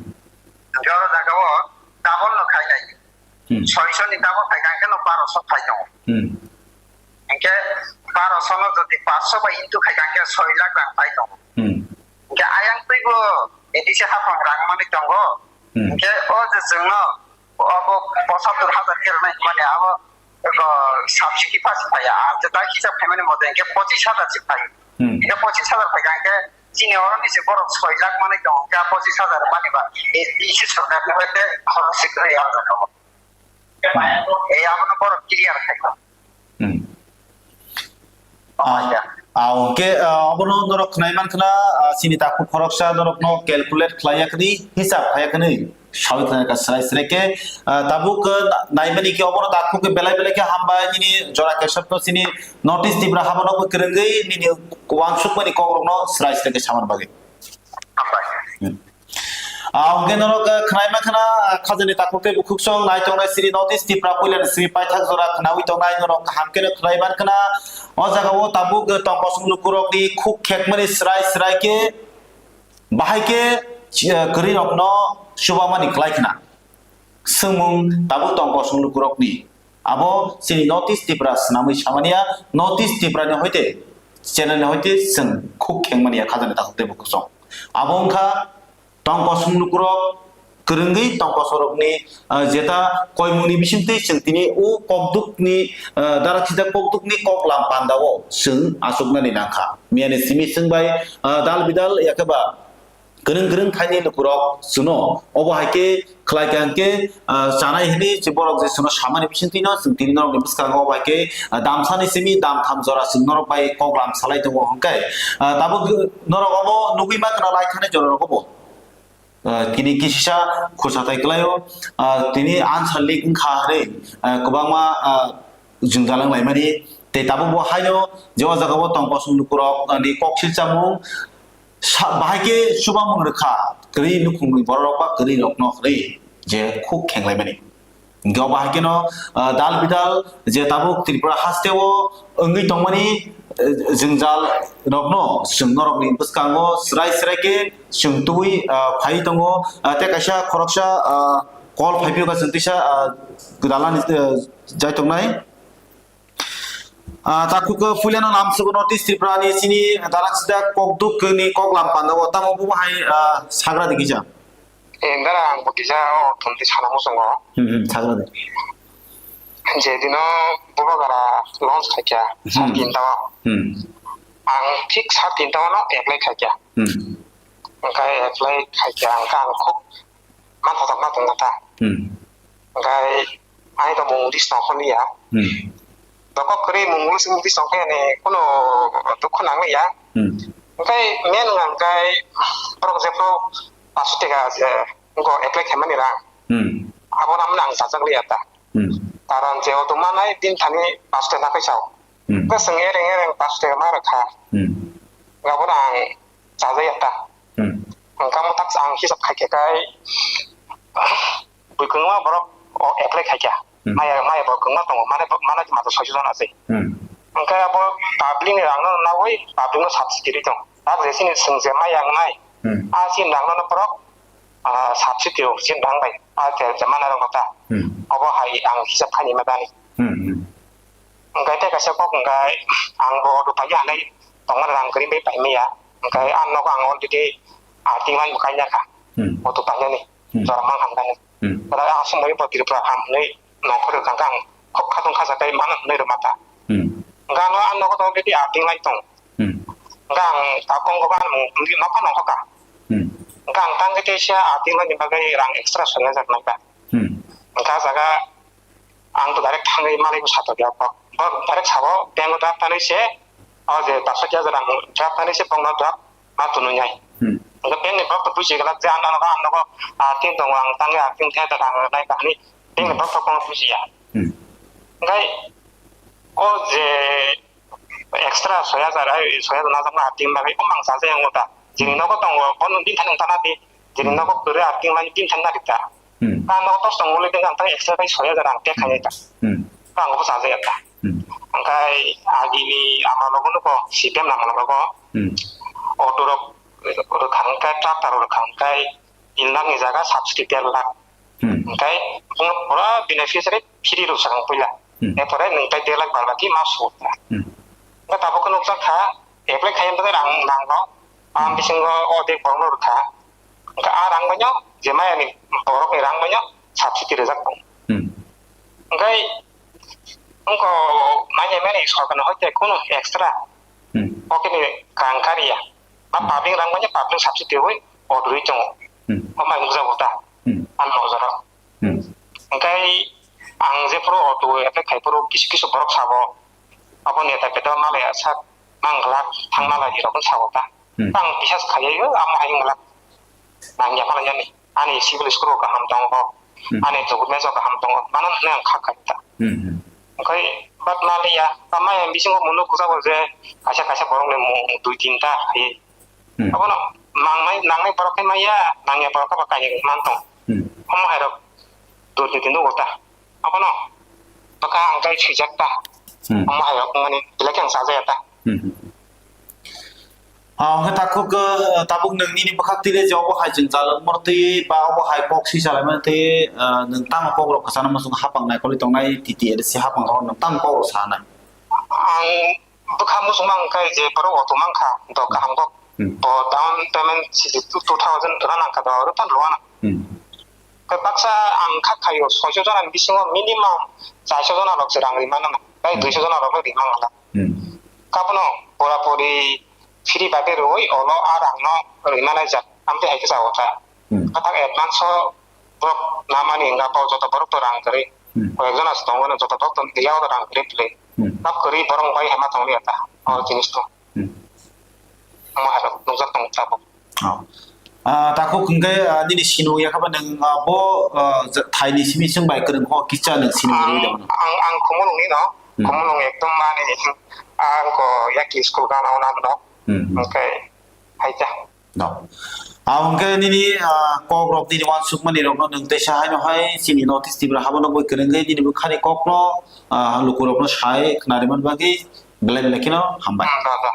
Hwnkhe oro jaga o double no khainai. Hmm. Soiso ni double khaikha hwnkhe no barosho phai tongo. Hmm. Hwnkhe barosho no jodi paanch sho bai into khaikha hwnkhe soi lakh rang phai tongo. Hmm. Hwnkhe ayang twibo A D C haphang rang manwi tongo. Hmm. Hwnkhe o je chwngno obo pochattor hajar khe rwnai hwnmani abo eko subsidy pass phaiya. Ar je tak hisab khaimani mote hwnkhe pochis hajar se phai. Hmm. Hwnkhe pochis hajar phaikha hwnkhe chini oroni se borok soi lakh manwi tongo, hwnkhe pochis hajar mani ba A D C sorkar ni hoite khorok se kwrwi aro jaga o. Hmm. Ei abono borok clear khaikha. Hmm. Oh, ah, ya. Ah, hwnkhe, ah, abono norok khnai mankha na, ah, chini takhuk khoroksa norokno calculate khlai yakni, hisab khlai yakni. Sawi khlainai ka srai srai khe, ah, tabuk, ah, naimani khe obono dakhu khe belai belai khe hambai nini jora kesap no chini North East Tripura habo no kwrwngwi nini wansukmani kok rok no srai srai khe samani bagwi. Hambai. Hmm. Ah, hwnkhe norok, ah, khwnaima khwna, ah, khajani takhuk tei bukhuk song nai tongnai siri North East Tripura puila ni simi paithak jora khwnawi tongnai norok kaham kheno khwlaibar khwna. O jaga o tabuk, ah, tong kosong lukurok ni khuk khekmani srai srai khe bahai khe, ah, kwrwi rok no chubamani khlai khwna. Swngmung tabuk tong kosong lukurokni. Abo chini North East Tripura swnamwi samaniya, North East Tripura ni hoite, channel ni hoite chwng khuk khengmaniya khajani takhuk tei bukhuk song. Abo wngkha tong kosong lukurok kwrwngwi tong kosorokni, ah, jeta koimungni bisingtwi chwng tini o kokdukni, ah, dara sida kokdukni koklam pandao chwng achuknani nangkha. Miyani simi chwng bai, ah, dal bidal yakhe ba kwrwng kwrwng thaini lukurok chwngno obo hai khe khlai kha hwnkhe, ah, chanai hwnwi se borok je chwngno samani bisingtwino chwng tini norokni bwskango obo hai khe, ah, damsani simi damtham jora chwng norok bai koklam salai tongo hwnkhe, ah, tabuk norok obo nugwi mankha na lai thani jorarok obo, ah, tini kisisa khursa thai kwlaio, ah, tini answer leak wngkha hwnwi, ah, kwbangma, ah, jwngjal wng laimani. Tei tabuk bo haino je o jaga o tong kosong lukurok, ah, ni kok silchamung sa-, bahai khe chubamung rwkha kwrwi nukhungni bororok ba kwrwi rokno hwnwi je khuk khenglaimani. Hwnkhe o bahai kheno, ah, dal bidal je tabuk Tripura hasteo wngwi tongmani, eh, jwngjal rokno chwng norokni bwskango srai srai khe chwng tubui, ah, phai tongo. Ah, tei kaisa khoroksa, ah, call phai phiyokha chwng tisa, ah, gwdalani, eh, jai tongnai. Ah, takhuk puilano lamsogo North East Tripura ni chini dalak sida kokduk ni koklam pandao tamo bo hai, ah, sagra di kisa. Eh, dara ang bo kisa o thumti sana muchungo. Hmm, hmm, sagra di. Je dino bubagra launch khaikha, Hmm. Sat tinta o. Hmm. Ang thik sat tinta o no apply khaikha. Hmm. Hwnkhe apply khaikha, hwnkhe ang khub manthotok ma tongkha ta. Hmm. Hwnkhe ani to mung list tongkha niya. Hmm. Dokok kwrwi mung list, mung list tongkha ni kuno dukhu nang liya. Hmm. Hwnkhe main wngkha hwnkhe borok jephru paanch sho teka je wngkha apply khaimani rang. Hmm. Abono ang chajak liya ta. Hmm. Karon je o tongma nai din thani paanch sho teka khe sao. Hmm. Hwnkhe chwng ereng ereng paanch sho teka ma rwkha. Hmm. Abono ang chajaya ta. Hmm. Hwnkhe omo tak ang hisab khaikhe kai bui kwbangma borok o apply khaikha. Hmm. Maya, maya borok kwbangma tongo, mane, mane mato soisu jon ase. Hmm. Hwnkhe abo public ni rang no nawi public no subsidy ri tong. Tak je chini chwng je maya wngnai, Hmm. A chini rang no borok, ah, subsidy o chini rang bai. A je, je mana rok ta. Hmm. Obo hai ang hisab khaini ma dani. Hmm, hmm. Hwnkhe tei kaisa kok hwnkhe ang bo auto paikha hinwi tongmani rang kwrwi bai paimaya. Hwnkhe ang nogo ang already, ah, tin line bo kainakha. Hmm. Auto painani. Hmm. Jora mang hamkani. Hmm. Ora ang aswk moi bo Tripura ham hinwi nongkhor rwkha hwnkhe ang khok khatung khajak tei mano hinwi rwma ta. Hmm. Hwnkhe ano ang nogo already, ah, tin line tong. Hmm. Hwnkhe ang tabuk wngkha ba ang nokha nongkha ka. Hmm. Hwnkhe ang tangkhe teisa, ah, tin line ni bagwi rang extra soi hajar nangkha. Hmm. Hwnkhe ah jaga ang to direct thangwi malai bo satok ya kok. Bo direct sabo bank o draft thani se, o je paanch sho hajar ang draft thani se bongno draft ma tunu nai. Hmm. Hwnkhe bank ni borok to buji glak je ano ano ano, ah, tin tongo ang tangwi ah tin thai da ang nai kahini. Bank ni borok to kono buji ya. Hmm. Hwnkhe o je extra soi hajar, ai, soi hajar najakna ating bagwi, o mang chajakya wngkha ta. Jini nogo tongo, bono bini thani wngkha na di, jini nogo kwrwi ating lai bini thani na di ta. Hmm. Ta nogo tos tongo le, tei ang tang extra bai soi hajar ang pay khainai ta. Hmm. Ta ang bo chajakya ta. Hmm. Hwnkhe agini ama logo nugo, C P M ni ama logo, Hmm. auto rok rwkha hwnkhe, tractor rok rwkha hwnkhe, tin lakh ni jaga subsidy der lakh. Hmm. Hwnkhe bono pura beneficiary free rw sakang puila. Hmm. Erpore nwng tai der lakh bad baki ma suwk na. Hmm. Hwnkhe tabuk khe nukjak kha, apply khaina bagwi rang nango. Ang Hmm. bisingo odek borokno rwkha. Hwnkhe a rang bai no je maya ni borok ni rang bai no subsidy rwjak tongo. Hmm. Hwnkhe wngkha manya mani sorkar ni hoite kunu extra Hmm. pocket ni rang karya. Ma Hmm. public rang bai no public subsidy rwi auto rwi tongo. Hmm. O mai nukjago ta. Hmm. Ang nukjaro. Hmm. Hwnkhe ang jephuru auto apply khai phuru kisu kisu borok sabo, abo neta beta malaya sak mang glak thang malai rok sabo ta. Hmm. Ang bisas khaiwi amo hai glak nang ya malai yani. ani civil school o kaham tongo, Hmm. ani document o kaham tongo, mano hwnwi ang kha kha ta. Hmm, hmm. Okhai bat maliya, tama yang bisingo muno kusa bo je kaisa kaisa borok ni mung dui tinta hai. Hmm. Abono mangnai, nangnai borok khe maya, nangya borok khe ba kaiya man tong. Hmm. Omo hai rok dui tinta nugo ta. Abono baka ang kai swijak ta. Hmm. Omo hai rok mani belai khe ang sajaya ta. Hmm. Ah, hwnkhe takhuk, eh, tabuk nwng nini bwkhak twi le je obo hai jwngjal wngmor twi ba obo hai kok swi salaimani twi, eh, nwng tamo kok rok kwchana muchung hapang naikolwi tongnai T T L C hapang rok nwng tamo kok rok sanai? Ang bwkha muchung mang khe je borok auto mang kha, do kaham kok. Hmm. Bo down payment sixty two thousand rwna nang kha, do rwpan rwna. Hmm. Khe baksa ang kha khaio soiso jona ni bisingo minimum chaiso jona rok se rang rimano na. Bai Hmm. duiso jona rok rimang la. Hmm. Kabono pura puri free bai khe rwui olo a rang no rimana jak. Amtwi hai khe sa o kha. Hmm. Kathak advance o borok namani wngkha, bo joto borok to rang kwrwi. Hmm. Koyek jona se tongo, joto borok to liya o rang kwrwi kwrwi. Hmm. Kap kwrwi borok bai hema tongli ata. O jinis to. Hmm. Omo hai rok nukjak tongo tabuk. Oh. Ah, takhuk hwnkhe, ah, nini sinung yakha ba nwng, ah, bo, ah, ja-, thaini simi chwng bai kwrwng kho kisa nwng sinung rwui Ang, dong. Ang, ang Khumulwng ni no. Hmm. Khumulwng ekdom mani ang ko yaki school gana o nang no. Hmm, hmm. Hwnkhe hai ta. No. Ah, hwnkhe nini, ah, kok rok nini wansukmani rokno nwng teisa haino hai chini North East Tripura habo nugwi kwrwngwi nini bwkhani kokno, ah, lukurokno sai khwnariman bagwi belai belai kheno hambai. Hmm, da, da.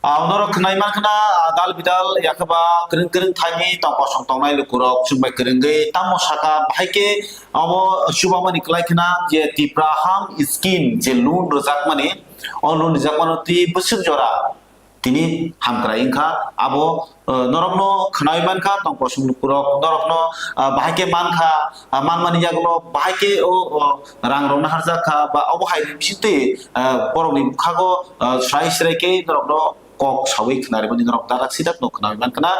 Ah, norok khwnai mankhna, ah, dal bidal yakhaba kwrwng kwrwng thaini tong kosong tongnai lukurok chwngbai kwrwngwi tamo saka bahai khe abo chubamani kwlai khna je Tripura Ham Scheme je loan rwjakmani, o loan rwjakmano twi bwswk jora tini hamkrai wngkha, abo, eh, norokno khwnai mankha, tong kosong lukurok norokno, ah, bahai khe mankha, ah, manmani yagulo bahai khe o, o, rang rokno harjak kha, ba obo hai bisingtwi, ah, borokni bwkhago, ah, srai srai khe norokno kok saui khwnarimani norok darak sidak no khwnai mankha na.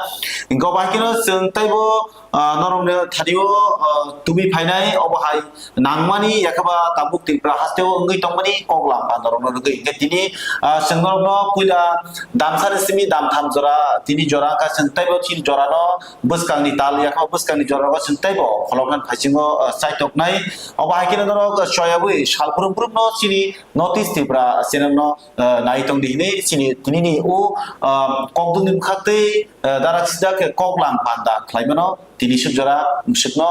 Hwnkhe bahai kheno chwng teibo, ah, norokno thani o, ah, tubui phainai, obo hai nangmani, yakhaba tabuk Tripura hasteo wngwi tongmani kok lam phandarokno rwgwi. Hwnkhe tini, ah, chwng norokno puila damsani simi damtham jora, tini jora wngkha, chwng teibo chini jorano bwskangni tal, yakhaba bwskangni jorano chwng teibo kholopnani phaisingo, ah, chaitoknai. Obo hai kheno norok choyaui sal brum brumno chini North East Tripura channel no, ah, nai tongdi hinwi chini tinini o, ah, kokdungni bwkhaktwi, ah, darak sidak khe kok lam panda khlaimano tini suk jora mwswkno